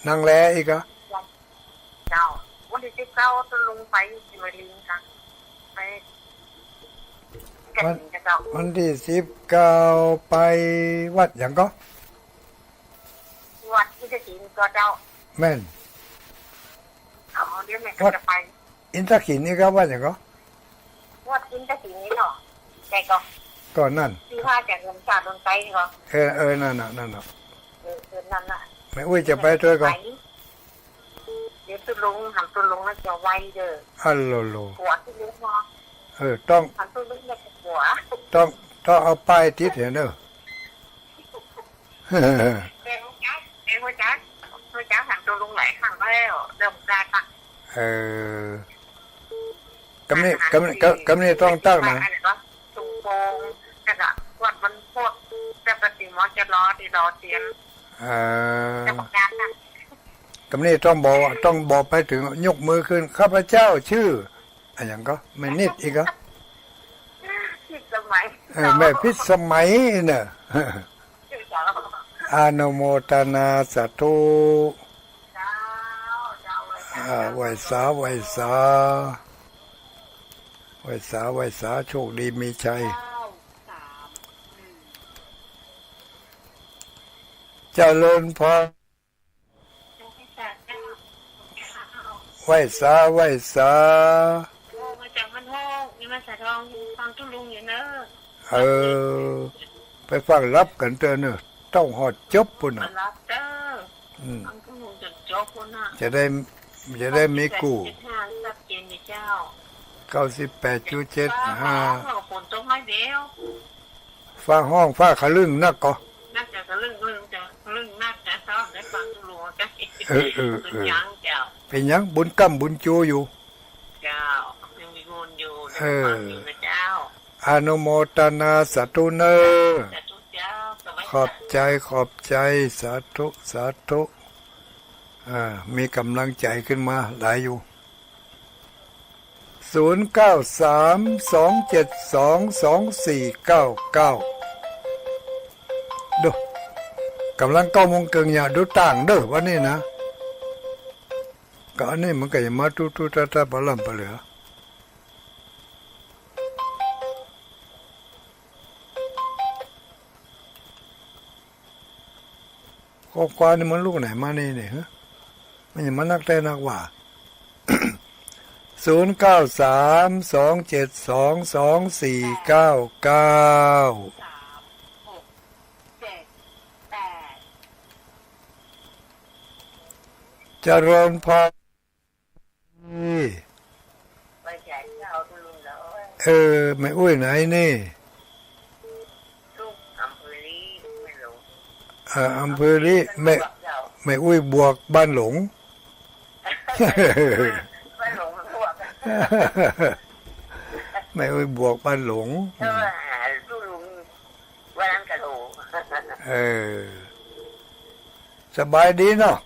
นั่งแลอีกอะ เจ้า วันตี้สิบเก้าตุ๊ลุงไปอยู่สิวลึงกะ ไปกฐินกะเจ้า วันตี้สิบเก้าไปวัดหยังก่อ วัดอินทศิลป์กะเจ้า แม่น อ๋อ เดี๋ยวแม่ก็จะไป วัดอินทศิลป์นี่กะวัดหยังก่อ วัดอินทศิลป์นี่เนาะ แต่ก็ ก็นั่น ตี้ว่าจะเดินจากเดินไปนี่ก็ เออ เออ นั่นน่ะ นั่นน่ะ เออ เออ นั่นน่ะ แม่อุ๊ยจะไปตวยก่อ ไป เดี๋ยวตุ๊ลุง หันตุ๊ลุงแล้วจะไหว้เด้อ อัลโหลโหล หัวตุ๊ลุงเนาะ เออ ต้อง หันตุ๊ลุงแล้วจะหัว ต้อง ต้องเอาป้ายติดให้เนาะ เดี๋ยวจ๊ะ เดี๋ยวจ๊ะ เดี๋ยวจ๊ะ หันตุ๊ลุงหลายครั้งแล้ว เดี๋ยวได้ปะ เออ กำนี้ กำนี้ กำนี้ต้องตั้งนะ อันนี้ก็ สุงโปง แล้วก็วัดบรรพต แล้วก็ตี้หมอจะรอ ตี้รอเตียน เออ จะบอกงานนะ กำนี้ต้องบอก ต้องบอกไปเถิง ยกมือขึ้น ข้าพเจ้าชื่อ อะหยังก่อ แม่นิดอีกก่อ พิสมัย เออ แม่พิสมัยเน่อ เจ้า อนุโมทนาสาธุ เจ้า เจ้า อ่า ไหว้สา ไหว้สา ไหว้สา ไหว้สา โชคดีมีชัย เก้าสามหนึ่ง เจริญพร ไหว้สา ไหว้สา โอ้ มาจากบ้านโฮก นี่มาสาทอง ฟังตุ๊ลุงอยู่เนอะ เออ ไปฟังลับกั๋นเต๊อะเนอะ ต้องฮอดจบปู้นน่ะ มาลับเต๊อะ อืม ฟังตุ๊ลุงจ๋นจบปู้นน่ะ จะได้ จะได้มีกู้ เก้าสิบแปดจุดเจ็ดห้า ชัดเจนดีเจ้า เก้าสิบแปดจุดเจ็ดห้า ฟ้าฮ้อง ฝนตกน้อยเดียว ฟ้าฮ้อง ฟ้าคะลึ้งนักก่อ นักจะคะลึ้ง คะลึ้งจะคะลึ้งนักจะ เฮาได้ฟังตุ๊ลุง เออ เออ เออ เป๋นหยังเจ้า เป๋นหยัง บุญก้ำบุญจูอยู่ เจ้า ยังมีบุญอยู่ เออ ได้ฟังอยู่นะเจ้า อนุโมตนาสาธุเน่อ ขอบใจ๋ ขอบใจ๋ สาธุ สาธุ อ่า มีก๋ำลังใจ๋ขึ้นมาหลายอยู่ ศูนย์เก้าสาม สองเจ็ดสอง สองสี่เก้าเก้า ดู ก๋ำลังเก้าโมงเกิ่ง อย่าดูต่างเน่อวันนี้นะ ก็อันนี้มันก็อย่ามาตุ๊ๆตาๆปะล่ำปะเหลือ ข้อความนี่มันลูกไหนมานี่เนี่ย ฮะ มันอย่ามานักแต๊นักว่า ศูนย์เก้าสาม สองเจ็ดสอง สองสี่เก้าเก้า เจริญพร เออ แม่อุ๊ยไหนนี่ เอ่อ อำเภอลี้ แม่ แม่อุ๊ยบวกบ้านหลง แม่อุ๊ยบวกบ้านหลง เออ สบายดีเนาะ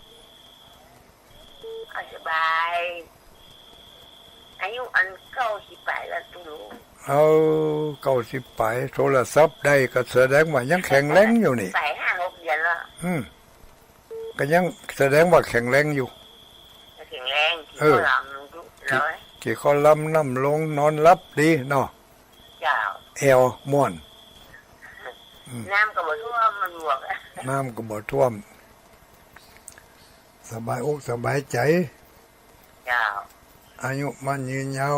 อ่ะ สบาย อายุอันเก้าสิบปลายแล้วตุ๊ลุง เอา เก้าสิบปลาย โทรศัพท์ได้ก็แสดงว่ายังแข็งแรงอยู่นี่ ปลายห้าหกเดือนแล้ว อืม ก็ยังแสดงว่าแข็งแรงอยู่ แข็งแรง เออ กิ๋นข้าวหลามน้ำลง เจ้า นอนหลับดีเนาะ เจ้า แอ่วม่วน อืม น้ำก็บ่ท่วม มันบวก น้ำก็บ่ท่วม สบายอกสบายใจ๋ เจ้า อายุมั่นยืนยาว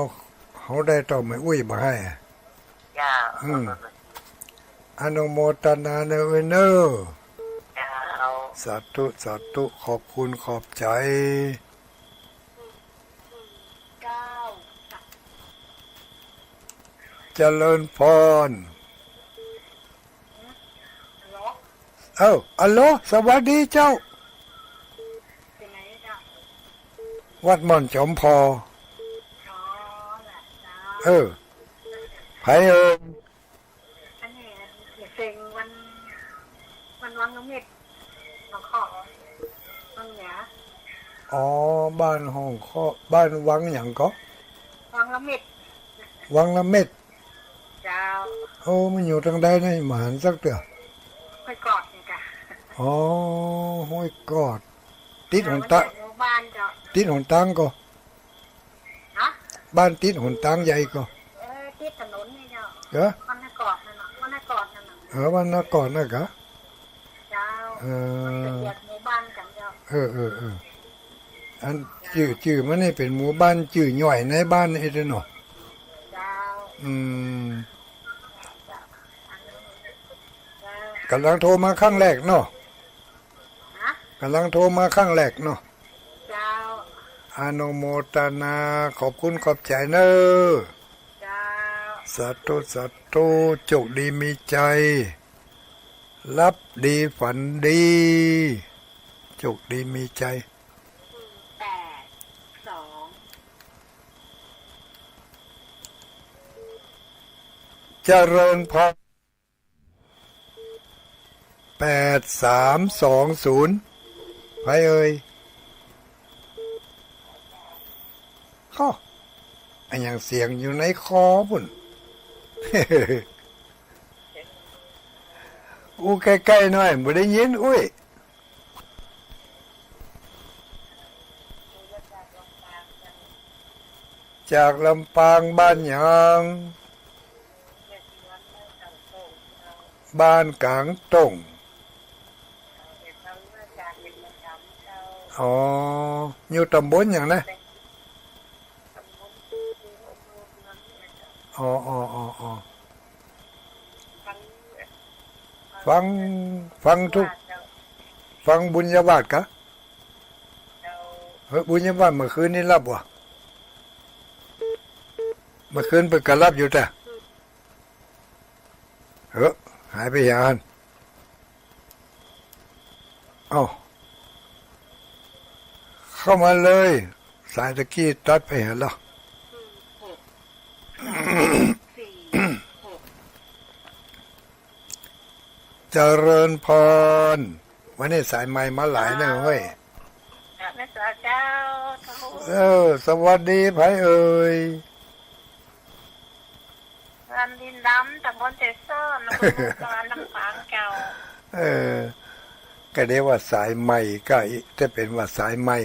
เฮาได้เต้าแม่อุ๊ยบ่าหื้อ เจ้า อืม อนุโมตนาเน่ออุ๊ยเน่อ เจ้า สาธุ สาธุ ขอบคุณ ขอบใจ๋ เจริญพร เอ้า อัลโหล สวัสดีเจ้า วัดม่อนจอมพอ เออ ไผเอ่ย อันนี้เสียงวัน วันวังละเม็ด หนองขอก วังเหนือ อ๋อ บ้านห้องขอก บ้านวังหยังก่อ วังละเม็ด วังละเม็ด เจ้า โอ้ มันอยู่ตางใดนะ บ่หันสักเตื้อ ห้วยกอดนี่ก่ะ อ๋อ ห้วยกอด ติดหนตาง หมู่บ้านเจ้า ติดหนตางก่อ ฮะ บ้านติดหนตางใหญ่ก่อ เออ ติดถนนนี่เจ้า เหรอ บ้านนากอดนั่นน่ะ บ้านนากอดนั่นน่ะ เออ บ้านนากอดน่ะก่อ เจ้า เออ มันจะแยกหมู่บ้านกั๋นเจ้า เออ เออ เออ อันจื้อ จื้อมันนี่เป๋นหมู่บ้านจื้อย่อยในบ้านเอเดนเนาะ เจ้า อืม เจ้า ก๋ำลังโทรมาครั้งแรกเนาะ ฮะ ก๋ำลังโทรมาครั้งแรกเนาะ เจ้า อนุโมตนา ขอบคุณขอบใจ๋เน่อ เจ้า สาธุ สาธุ โจคดีมีใจ๋ หลับดีฝันดี โจคดีมีใจ๋ แปดสอง เจริญพร แปดสามสองศูนย์ ไผเอ่ย ฮะ อะหยังเสียงอยู่ในคอปุ้น อู้ใก้ๆ หน่อย บ่ได้ยิน อุ๊ย จากลำปาง บ้านหยัง บ้านกลางต้ง อ๋อ อยู่ต๋ำบลหยังนะ อ๋อ อ๋อ อ๋อ อ๋อ ฟัง ฟังทุก ฟังบุญญาวาสกะ เฮ้ย บุญญาวาสเมื่อคืนนี่หลับวะ เมื่อคืนเปิ้นก็หลับอยู่แต่ เฮ้ย หายไปหาหั้น เอ้า เข้ามาเลย สายตะกี้ตัดไปหั้นแล้ว สี่หก เจริญพร วันนี้สายใหม่มาหลายเน่อเฮ้ย เจ้า เจ้า เออ สวัสดี ใผเอ่ย บ้านดินดำ ตำบลเจสอน อำเภอเมือง จังหวัดลำปาง เจ้า เออ ก็เรียกว่าสายใหม่ก็อีก ถ้าเป๋นว่าสายใหม่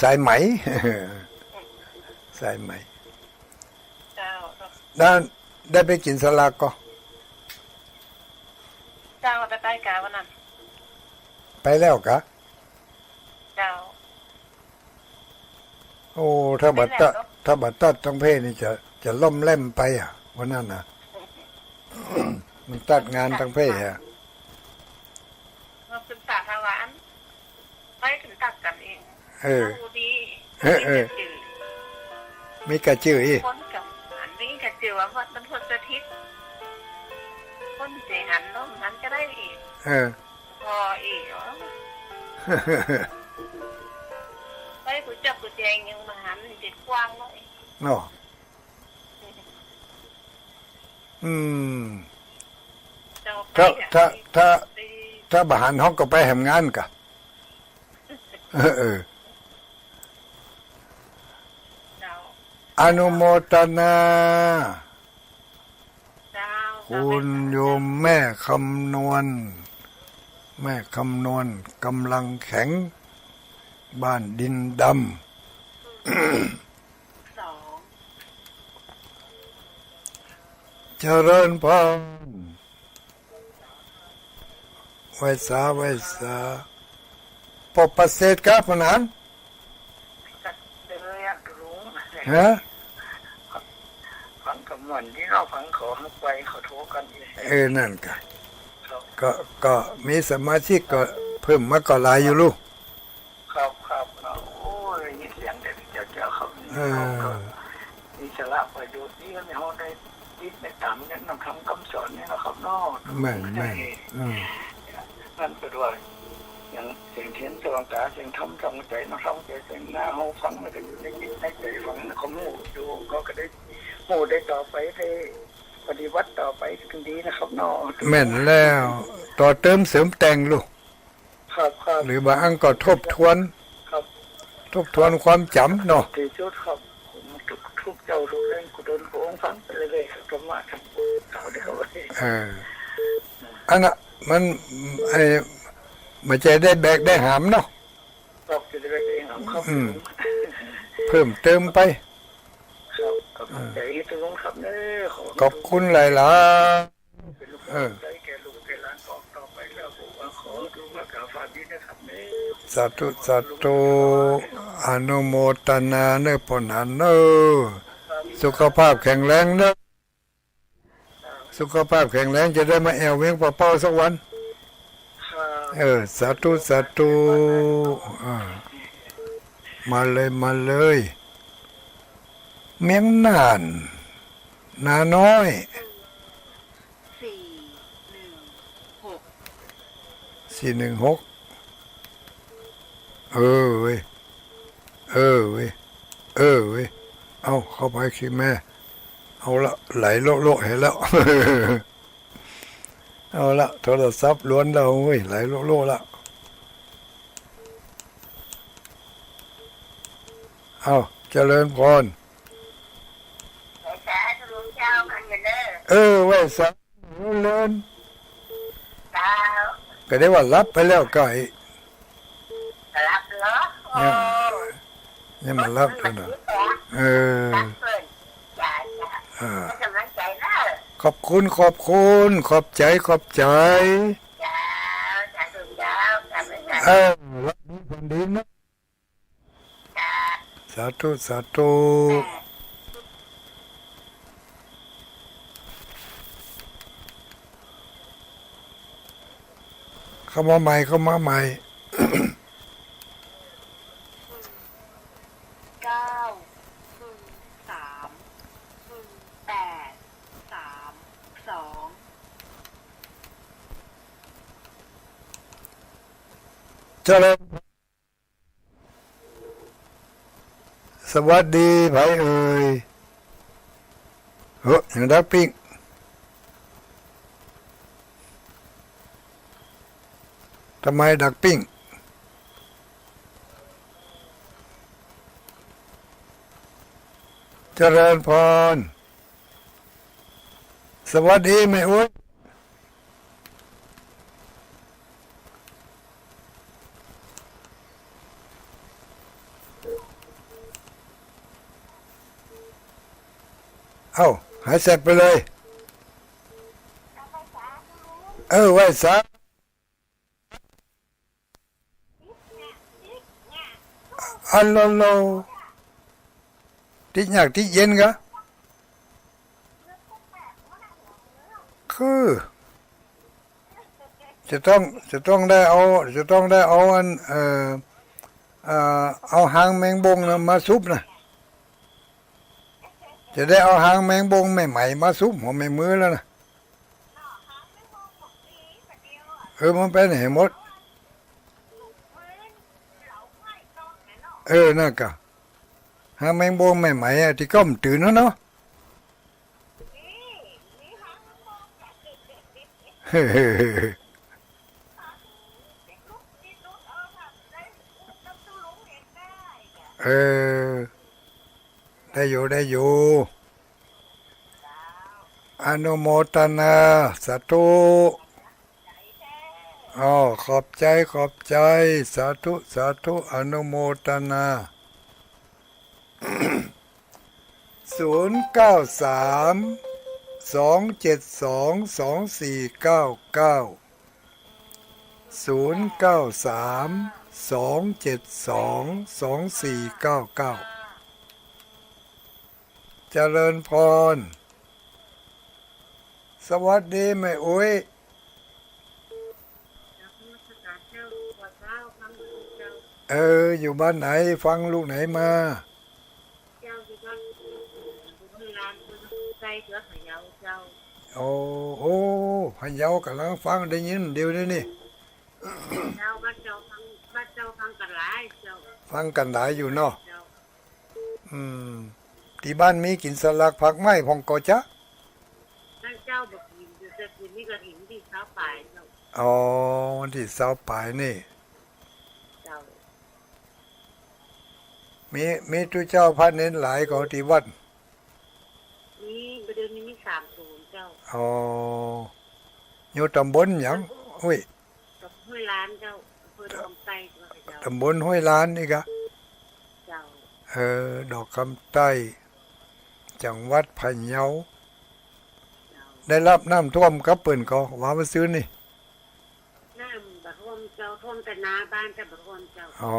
สายไหม สายไหม เจ้า ได้ ได้ไปกิ๋นสลากก่อ เจ้า ได้ไปกาวันนั้น ไปแล้วกา เจ้า โอ้ ถ้าบ่ตัด ไปแล้วเนาะ ถ้าบ่ตัดตังเพนี่จะ จะล่มแล่มไปอะ วันนั้นน่ะ มันตัดงานตังเพอะ เฮาศึกษาทางหลาน ไปเถิงตัดกั๋นเอง เออ เฮาดี เออ เออ มีก๋ะจื้อ มีก๋ะจื้ออีก คนกับอันนี้ก๋ะจื้อว่าวัดบรรพตสถิต คนจะหันเนาะ หันก็ได้อีก เออ พออีกเหรอ ไปกูจับกูแจงยังบ่หัน มันจะกว้างน้อย เนาะ อืม เจ้า ถ้า ไปอะ ถ้า ถ้า ไป ถ้าบ่หันเฮาก็ไปแหมงานกา เออ เออ เจ้า อนุโมทนา เจ้า คุณโยมแม่คำนวณ แม่คำนวณ กำลังแข็ง บ้านดินดำ สอง เจริญพร ไหว้สา ไหว้สา ปอประเสริฐกา ปะหนาน ฮะ ฟังกำม่วนดีเนาะ ฟังเขาไป เขาโทรกั๋นอีก เออ นั่นกา ครับ ก็ ก็มีสมาชิกก็เพิ่มมาก็หลายอยู่ลูก ครับ ครับ ครับ โอ้ย ยินเสียงเด็กเจ้า เจ้าครับ เออ ก็มีสาระประโยชน์ดี เฮาได้ติดได้ต๋ามเนี่ย นำธรรมคำสอนเนี่ยนะครับเนาะ แม่น แม่น เออ นั่นก็ด้วย อย่างเสียงเทียนสว่างต๋า เสียงธรรมส่องใจ๋เนาะ ส่องใจ๋ เสียงหน้าเฮาฟังแล้วก็อยู่ในจิตในใจ๋ ฟังแล้วก็ฮู้อยู่ ก็ ก็ได้ฮู้ได้ต่อไป ได้ปฏิบัติต่อไปก็ดีนะครับเนาะ แม่นแล้ว ต่อเติมเสริมแต่งลูก ครับ ครับ หรือบางอันก็ทบทวน ครับ ทบทวนความจ๋ำเนาะ ที่สุดครับ ผมทุก ทุกเจ้าทุกแห่ง กูเดินพระองค์ฟังไปเรื่อยๆ ครับ ธรรมะครับ เอาเด้อครับ เออ อันน่ะ มัน ไอ้ บ่ใจ้ได้แบกได้หามเนาะ ครับ จะได้แบกได้หามครับ อืม เพิ่มเติมไป ครับ ขอบคุณ เออ ใจที่ทุกคนครับเด้อ ขอ ขอบคุณหลายๆ เออ ได้แก่ลูกแก่หลานต่อ ต่อไปแล้ว ผมว่าขอลูกมากราบฝ่าดีนะครับเด้อ สาธุ สาธุ อนุโมทนาเน้อป้อหนานเน้อ สุขภาพแข็งแรงเน้อ สุขภาพแข็งแรงจะได้มาแอ่วเวียงป่าเป้าสักวัน ครับ เออ สาธุ สาธุ อ่า มาเลย มาเลย เมียงน่าน นาน้อย สี่หนึ่งหก สี่หนึ่งหก เออเว้ย เออเว้ย เออเว้ย เอาเข้าไปสิแม่ เอาละ ไหลโละๆ เหียแล้ว เอาละ โทรศัพท์ล้วนแล้วเว้ย ไหลโละๆ ละ เอา เจริญพร ไหว้สาธุเจ้า พันกันเด้อ เออ ไหว้สา เลิน เจ้า ก็ได้ว่าหลับไปแล้วไก่ หลับเหรอ เนี่ย โอ้ ยังบ่หลับเต้านั้น หลับอยู่ เออ หลับเปิ้น จ้า จ้า อ่า ให้กำลังใจเด้อ ขอบคุณ ขอบคุณ ขอบใจ๋ ขอบใจ๋ เจ้า สาธุเจ้า สาธุเจ้า เออ หลับดี ฝันดีนะ สาธุ สาธุ เข้ามาใหม่ เข้ามาใหม่ เก้า ศูนย์ สาม ศูนย์ แปด สาม สอง เจริญ สวัสดี ใผเอ่ย เฮ้อ ยังดังปิ๊ก ทำไมดักปิ้ง เจริญพร สวัสดีแม่อุ๊ย เอ้า หายแสบไปเลย เออ ไหว้สา อันโลโล ติดยากติดเย็นกะ คือ จะต้อง จะต้องได้เอา จะต้องได้เอาอัน เอ่อ เอ่อ เอาหางแมงบงน่ะมาสุบน่ะ จะได้เอาหางแมงบงใหม่ๆ มาสุบหัวแม่มือแล้วน่ะ เออ มันไปไหนหมด เออ นั่นกะ หางแมงบงใหม่ๆ อะ ตี้ก้มตื่นแล้วเนาะ เออ ได้อยู่ ได้อยู่ อนุโมทนา สาธุ อ๋อ ขอบใจ๋ ขอบใจ๋ สาธุ สาธุ อนุโมทนา ศูนย์เก้าสาม สองเจ็ดสอง สองสี่เก้าเก้า ศูนย์เก้าสาม สองเจ็ดสอง สองสี่เก้าเก้า เจริญพร สวัสดีแม่อุ๊ย เออ อยู่บ้านไหน ฟังลูกไหนมา เจ้า อยู่บ้าน อยู่บ้านลาน ใกล้เกือบพะเยาเจ้า โอ้ โอ้ พะเยากำลังฟัง ได้ยินเดี๋ยวนี้นี่ เจ้า บ้านเจ้าฟัง บ้านเจ้าฟังกั๋นหลายเจ้า ฟังกั๋นหลายอยู่เนาะ เจ้า อืม ตี้บ้านมีกิ๋นสลากผักไหม้พ่องก่อจ๊ะ บ้านเจ้าบ่กิ๋น แต่กิ๋นนี่กะถิ่นตี้ซาวปายเจ้า อ๋อ วันตี้ซาวปายนี่ เจ้า มี มีตุ๊เจ้าพระเณรหลายก่อตี้วัด มี บ่าเดี๋ยวนี้มีสามศูนย์เจ้า อ๋อ อยู่ต๋ำบลหยัง อุ๊ย ต๋ำบลห้วยล้านเจ้า อำเภอดอกคำใต้เจ้า ต๋ำบลห้วยล้านนี่กะ เจ้า เออ ดอกคำใต้ จังหวัดพะเยา เจ้า ได้ฮับน้ำท่วมกับเปิ้นก่อ ว่าเมื่อซืนนี่ น้ำบ่ท่วมเจ้า ท่วมแต่หน้าบ้านแต่บ่ท่วมเจ้า อ๋อ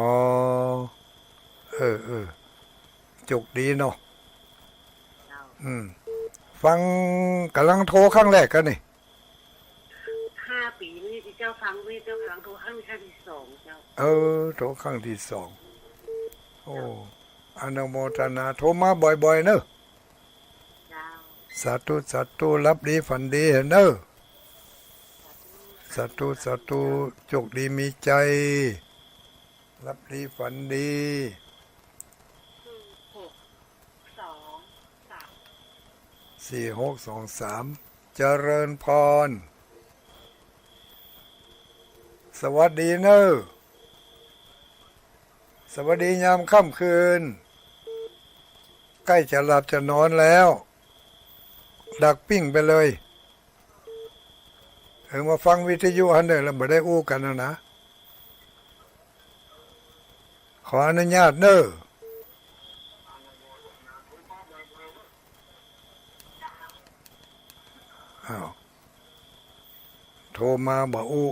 เออ เออ โจคดีเนาะ เจ้า อืม ฟัง ก๋ำลังโทรครั้งแรกกั๋นนี่ ห้าปี๋นี่ตี้เจ้าฟัง ตี้เจ้าฟังโทรครั้งนี้ครั้งตี้สองเจ้า เออ โทรครั้งตี้สอง โอ้ อนุโมทนา โทรมาบ่อยๆ เนาะ เจ้า สาธุ สาธุ หลับดีฝันดีเน่อ สาธุ สาธุ โจคดีมีใจ๋ หลับดีฝันดี สี่หกสองสาม สี่หกสองสาม เจริญพร สวัสดีเน่อ สวัสดียามค่ำคืน ใก้จะหลับจะนอนแล้ว ดักปิ้งไปเลย เออ มาฟังวิทยุหั้นเน่อ แล้วบ่ได้อู้กั๋นนะนะ ขออนุญาตเน่อ อ้าว โทรมาบ่อู้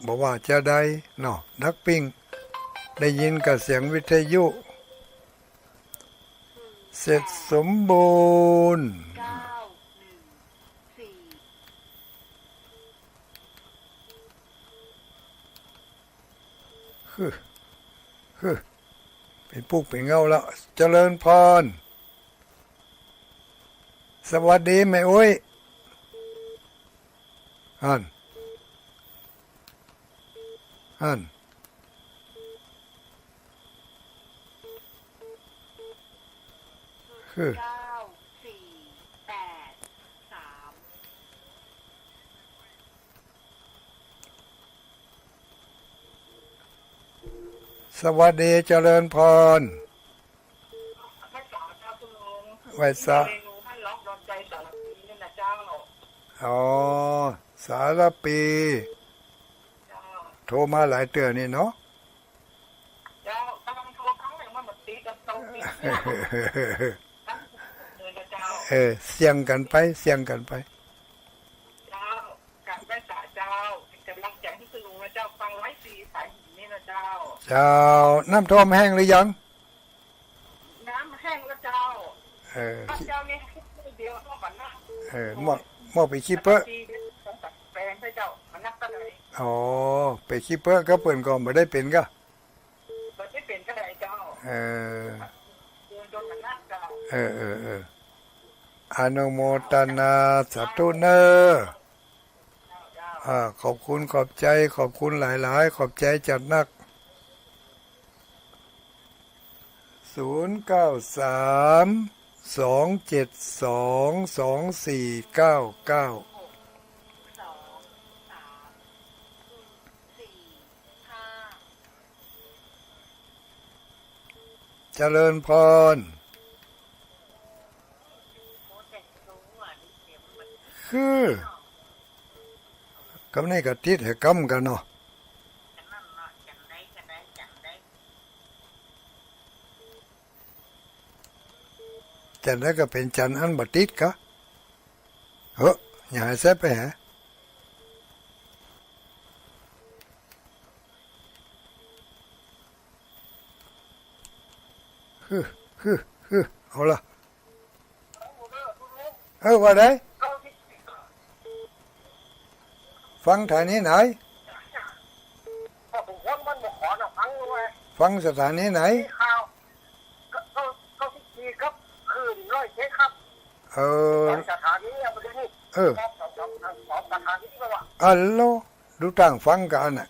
บ่ว่าจะใดเนาะ ดักปิ้ง ได้ยินกะเสียงวิทยุ เสร็จสมบูรณ์ เก้าหนึ่งสี่ ฮึ ฮึ เป๋นปุ๊กเป๋นเงาแล้ว เจริญพร สวัสดีแม่อุ๊ย หั้น หั้น คือ เก้าสี่แปดสาม เ สวัสดีเจริญพร ไหว้สา อ๋อ สารปี โทรมาหลายเตื้อนี่เนาะ เออ เสี่ยงกั๋นไป เสี่ยงกั๋นไป เจ้า กราบไหว้สาเจ้า เป๋นก๋ำลังใจ๋หื้อคุณลุงนะเจ้า ฟังร้อยสี่สายหินนี่นะเจ้า เจ้า น้ำท่วมแห้งหรือยัง น้ำแห้งแล้วเจ้า เออ บ้านเจ้านี่เดียวเท่ากั๋นนะ เออ หม้อ หม้อไปขี้เป๊อะ แปลงให้เจ้า มันนักเท่าไหร่ อ๋อ ไปขี้เป๊อะก็เปิ้นก็บ่ได้เป๋นก็ บ่ได้เป๋นเท่าไหร่เจ้า เออ เออ เออ อนุโมทนาสาธุเน่อ อ่า ขอบคุณขอบใจ๋ ขอบคุณหลายๆ ขอบใจ๋จัดนัก ศูนย์เก้าสาม สองเจ็ดสอง สองสี่เก้าเก้า เจริญพร คือ กำนี้ก็ติดหื้อก้ำกั๋นเนาะ จันทร์ใดก็เป๋นจันทร์อันบ่ติดกะ เฮ้อ อย่าหื้อแซะไปหา ฮึ ฮึ ฮึ เอาละ เออ ว่าได ฟังสถานีไหน ฟังสถานีไหน เก้าสิบสี่ครับ คลื่นร้อยเจ็ดครับ เออ สองสถานีอะ เดี๋ยวนี้ เออ สอง สอง สอง สองสถานีแล้วอะ อัลโหล ดูตางฟังกั๋นน่ะ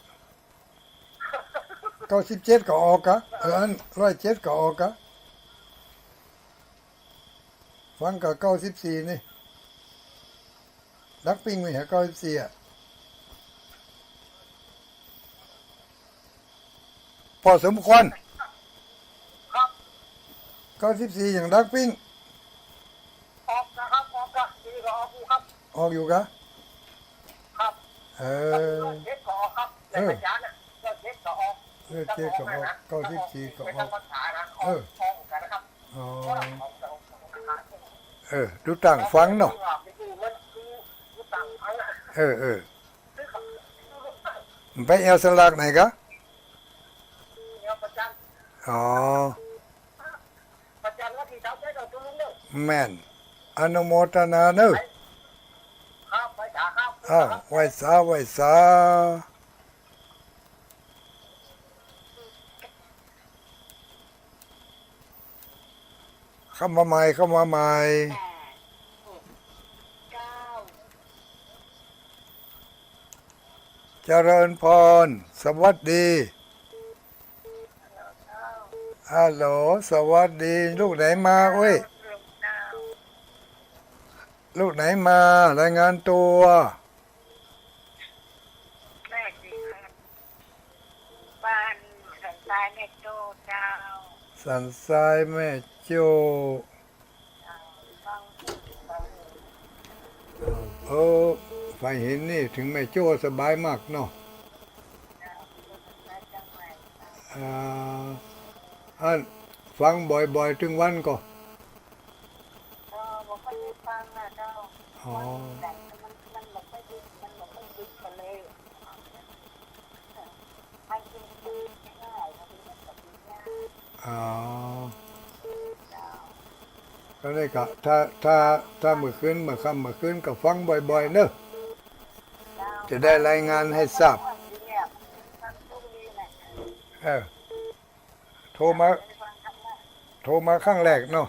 เก้าสิบเจ็ดก็ออกกะ เออ อันร้อยเจ็ดก็ออกกะ ฟังกะเก้าสิบสี่นี่ ดักปิ้งไว้หาเก้าสิบสี่อะ พอสมควร ครับ เก้าสิบสี่ยังดักปิ้ง ออกนะครับ ออกครับ ดีก็ออกอยู่ครับ ออกอยู่กะ ครับ เออ ร้อยเจ็ดก็ออกครับ เออ ในขยะน่ะ ร้อยเจ็ดก็ออก ร้อยเจ็ดก็ออก เก้าสิบสี่ก็ออก เออ ออกกันนะครับ อ๋อ เออ ดูตางฟังเนาะ เออ เออ ไปแอ่วสลากไหนกะ อ๋อ แม่น อนุโมทนาเน่อ ครับ ไหว้สาครับ อ้าว ไหว้สา ไหว้สา เข้ามาใหม่ เข้ามาใหม่ แปด หก เก้า เจริญพร สวัสดี ฮัลโหล สวัสดี ลูกไหนมา อุ้ย ลูกไหนมา รายงานตั๋ว แม่ศรีครับ บ้านสันทรายแม่โจ้เจ้า สันทรายแม่โจ้ เออ ไปเห็นนี่เถิงแม่โจ้สบายมากเนาะ อ่า อันฟังบ่อยๆ ตึงวันก่อ เออ บ่ค่อยได้ฟังอะเจ้า อ๋อ มัน มันบ่ค่อยได้ มันบ่ค่อยได้ฟังเลย อ๋อ ก็เลยก็ ถ้า ถ้า ถ้าเมื่อคืน เมื่อค่ำเมื่อคืนก็ฟังบ่อยๆ เนอะ จะได้รายงานให้ทราบ เออ โทรมา โทรมาครั้งแรกเนาะ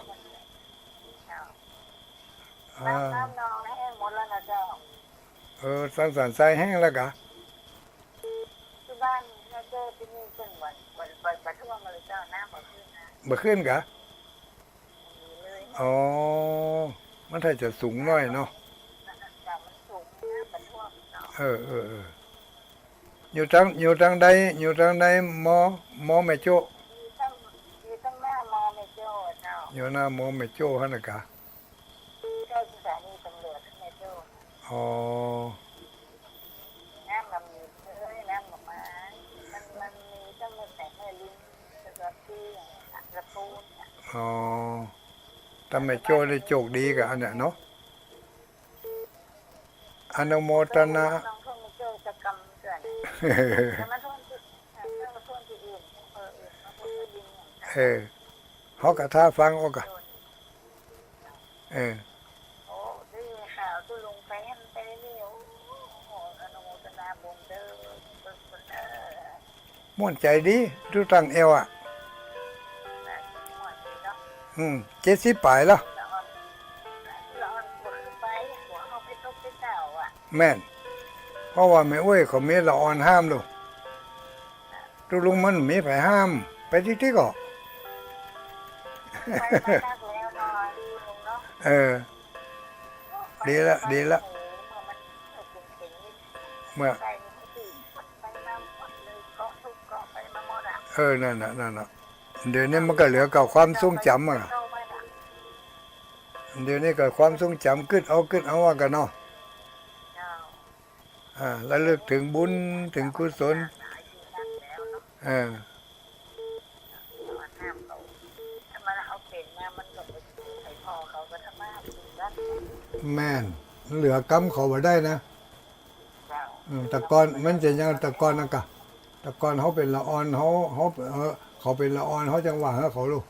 อ่า น้ำนองแห้งหมดแล้วนะเจ้า เออ สันทรายแห้งแล้วกะ ตี้บ้านแม่โจ้ตี้นี่เปิ้นบ่ บ่ บ่ บ่ท่วมเลยเจ้า น้ำบ่ขึ้นนะ บ่ขึ้นกะ บ่มีเลย อ๋อ มันถ้าจะสูงหน้อยเนาะ แต่มันสูงนะ บ่ท่วมเนาะ เออ เออ เออ อยู่ตาง อยู่ตางใด อยู่ตางใด มอ มอแม่โจ้ อยู่ตาง อยู่ตางหน้ามอแม่โจ้อะเจ้า อยู่หน้ามอแม่โจ้หั้นนะกะ ใกล้สถานีตำรวจแม่โจ้ อ๋อ น้ำมันมีเอ้ย น้ำออกมา มัน มันมีตั้งแต่แม่ริม แล้วก็ที่ตะปูนอะ อ๋อ ตางแม่โจ้ได้โจคดีกับอันเนี้ยเนาะ อนุโมทนา น้องท่องแม่โจ้จะกำเกิน แต่มาท่องที่ แต่มาท่องที่อื่น อำเภออื่น มาท่องที่ดินอย่างเงี้ย เออ เฮากะถ้าฟังเอากะ เออ โอ้ ได้ยินข่าวตุ๊ลุงไปหั้นไปนี่ โอ้โห อนุโมทนาบุญเด้อ เปิ้นเปิ้นเอ้อ ม่วนใจ๋ดี ตุ๊ตังแอวอะ ม่วนดีเนาะ อืม เจ็ดสิบป๋ายแล้ว ละอ่อน ละอ่อนขนไป หัวเฮาไปตกไปเต้าอะ แม่น เพราะว่าแม่อ้วยเขามีละอ่อนห้ามลูก ตุ๊ลุงมันมีใผห้าม ไปติ๊กๆ ก่อ ไปมานักแล้วเนาะ ลุงเนาะ เออ ดีละ ดีละ เมื่อมันเก่งๆ นี่ เมื่อ ไปมันก็ดี ไปมาหมดเลย เกาะทุกเกาะ ไปมาหมดอะ เออ นั่นน่ะ นั่นน่ะ เดี๋ยวนี้มันก็เหลือกับความทรงจ๋ำอะ เดี๋ยวนี้ก็ความทรงจ๋ำ กึ๊ดเอา กึ๊ดเอาว่ากั๋นเนาะ เจ้า อ่า ระลึกเถิงบุญเถิงกุศล เออ แม่น เหลือกำเขาบ่ได้นะ อืม แต่ก่อนมันจะยัง แต่ก่อนนะกะ แต่ก่อนเฮาเป๋นละอ่อน เฮา เฮา เออ เขาเป๋นละอ่อน เฮาจั่งว่าหื้อเขาลูก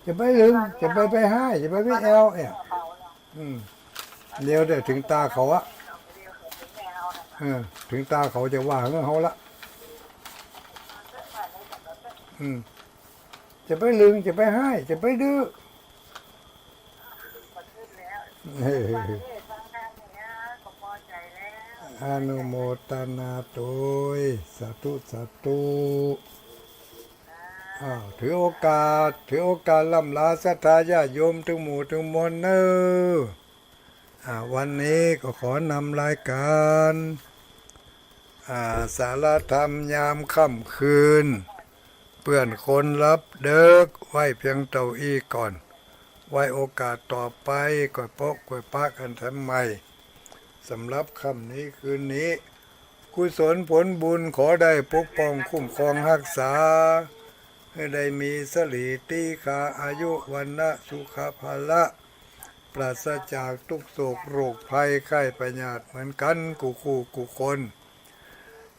จะไปลึง จะไป ไปฮ้าย จะไป ไปแอว เนี่ย อืม เดี๋ยว เดี๋ยวเถิงตาเขาอะ เออ เถิงตาเขาจะว่าหื้อเฮาละ อืม จะไปลึง จะไปฮ้าย จะไปดื้อ เออ อนุโมทนาโตย สาธุ สาธุ อ้าว ถือโอกาส ถือโอกาสร่ำลาศรัทธาญาติโยมตึงหมู่ตึงมวลเน่อ อ่า วันนี้ก็ขอนำรายการ อ่า สารธรรมยามค่ำคืน เปื้อนคนหลับเดิ็ก ไว้เปียงเต้าอี้ก่อน ไว้โอกาสต่อไปก็ปะ ก็ปะกั๋นแถมใหม่ สำหรับค่ำนี้คืนนี้ กุศลผลบุญขอได้ปกป้องคุ้มครองฮักษา หื้อได้มีสะหลีตี้คา อายุ วรรณะ สุขะ พละ ปราศจากตุ๊กข์โศกโรคภัยไข้พยาธิเหมือนกั๋นกู้คู่กู้คน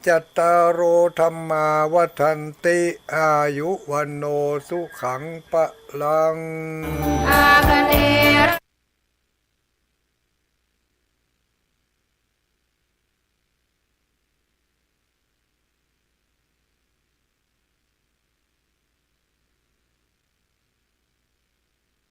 จัตตาโร ธัมมา วัฑฒันติ อายุ วัณโณ สุขัง พลัง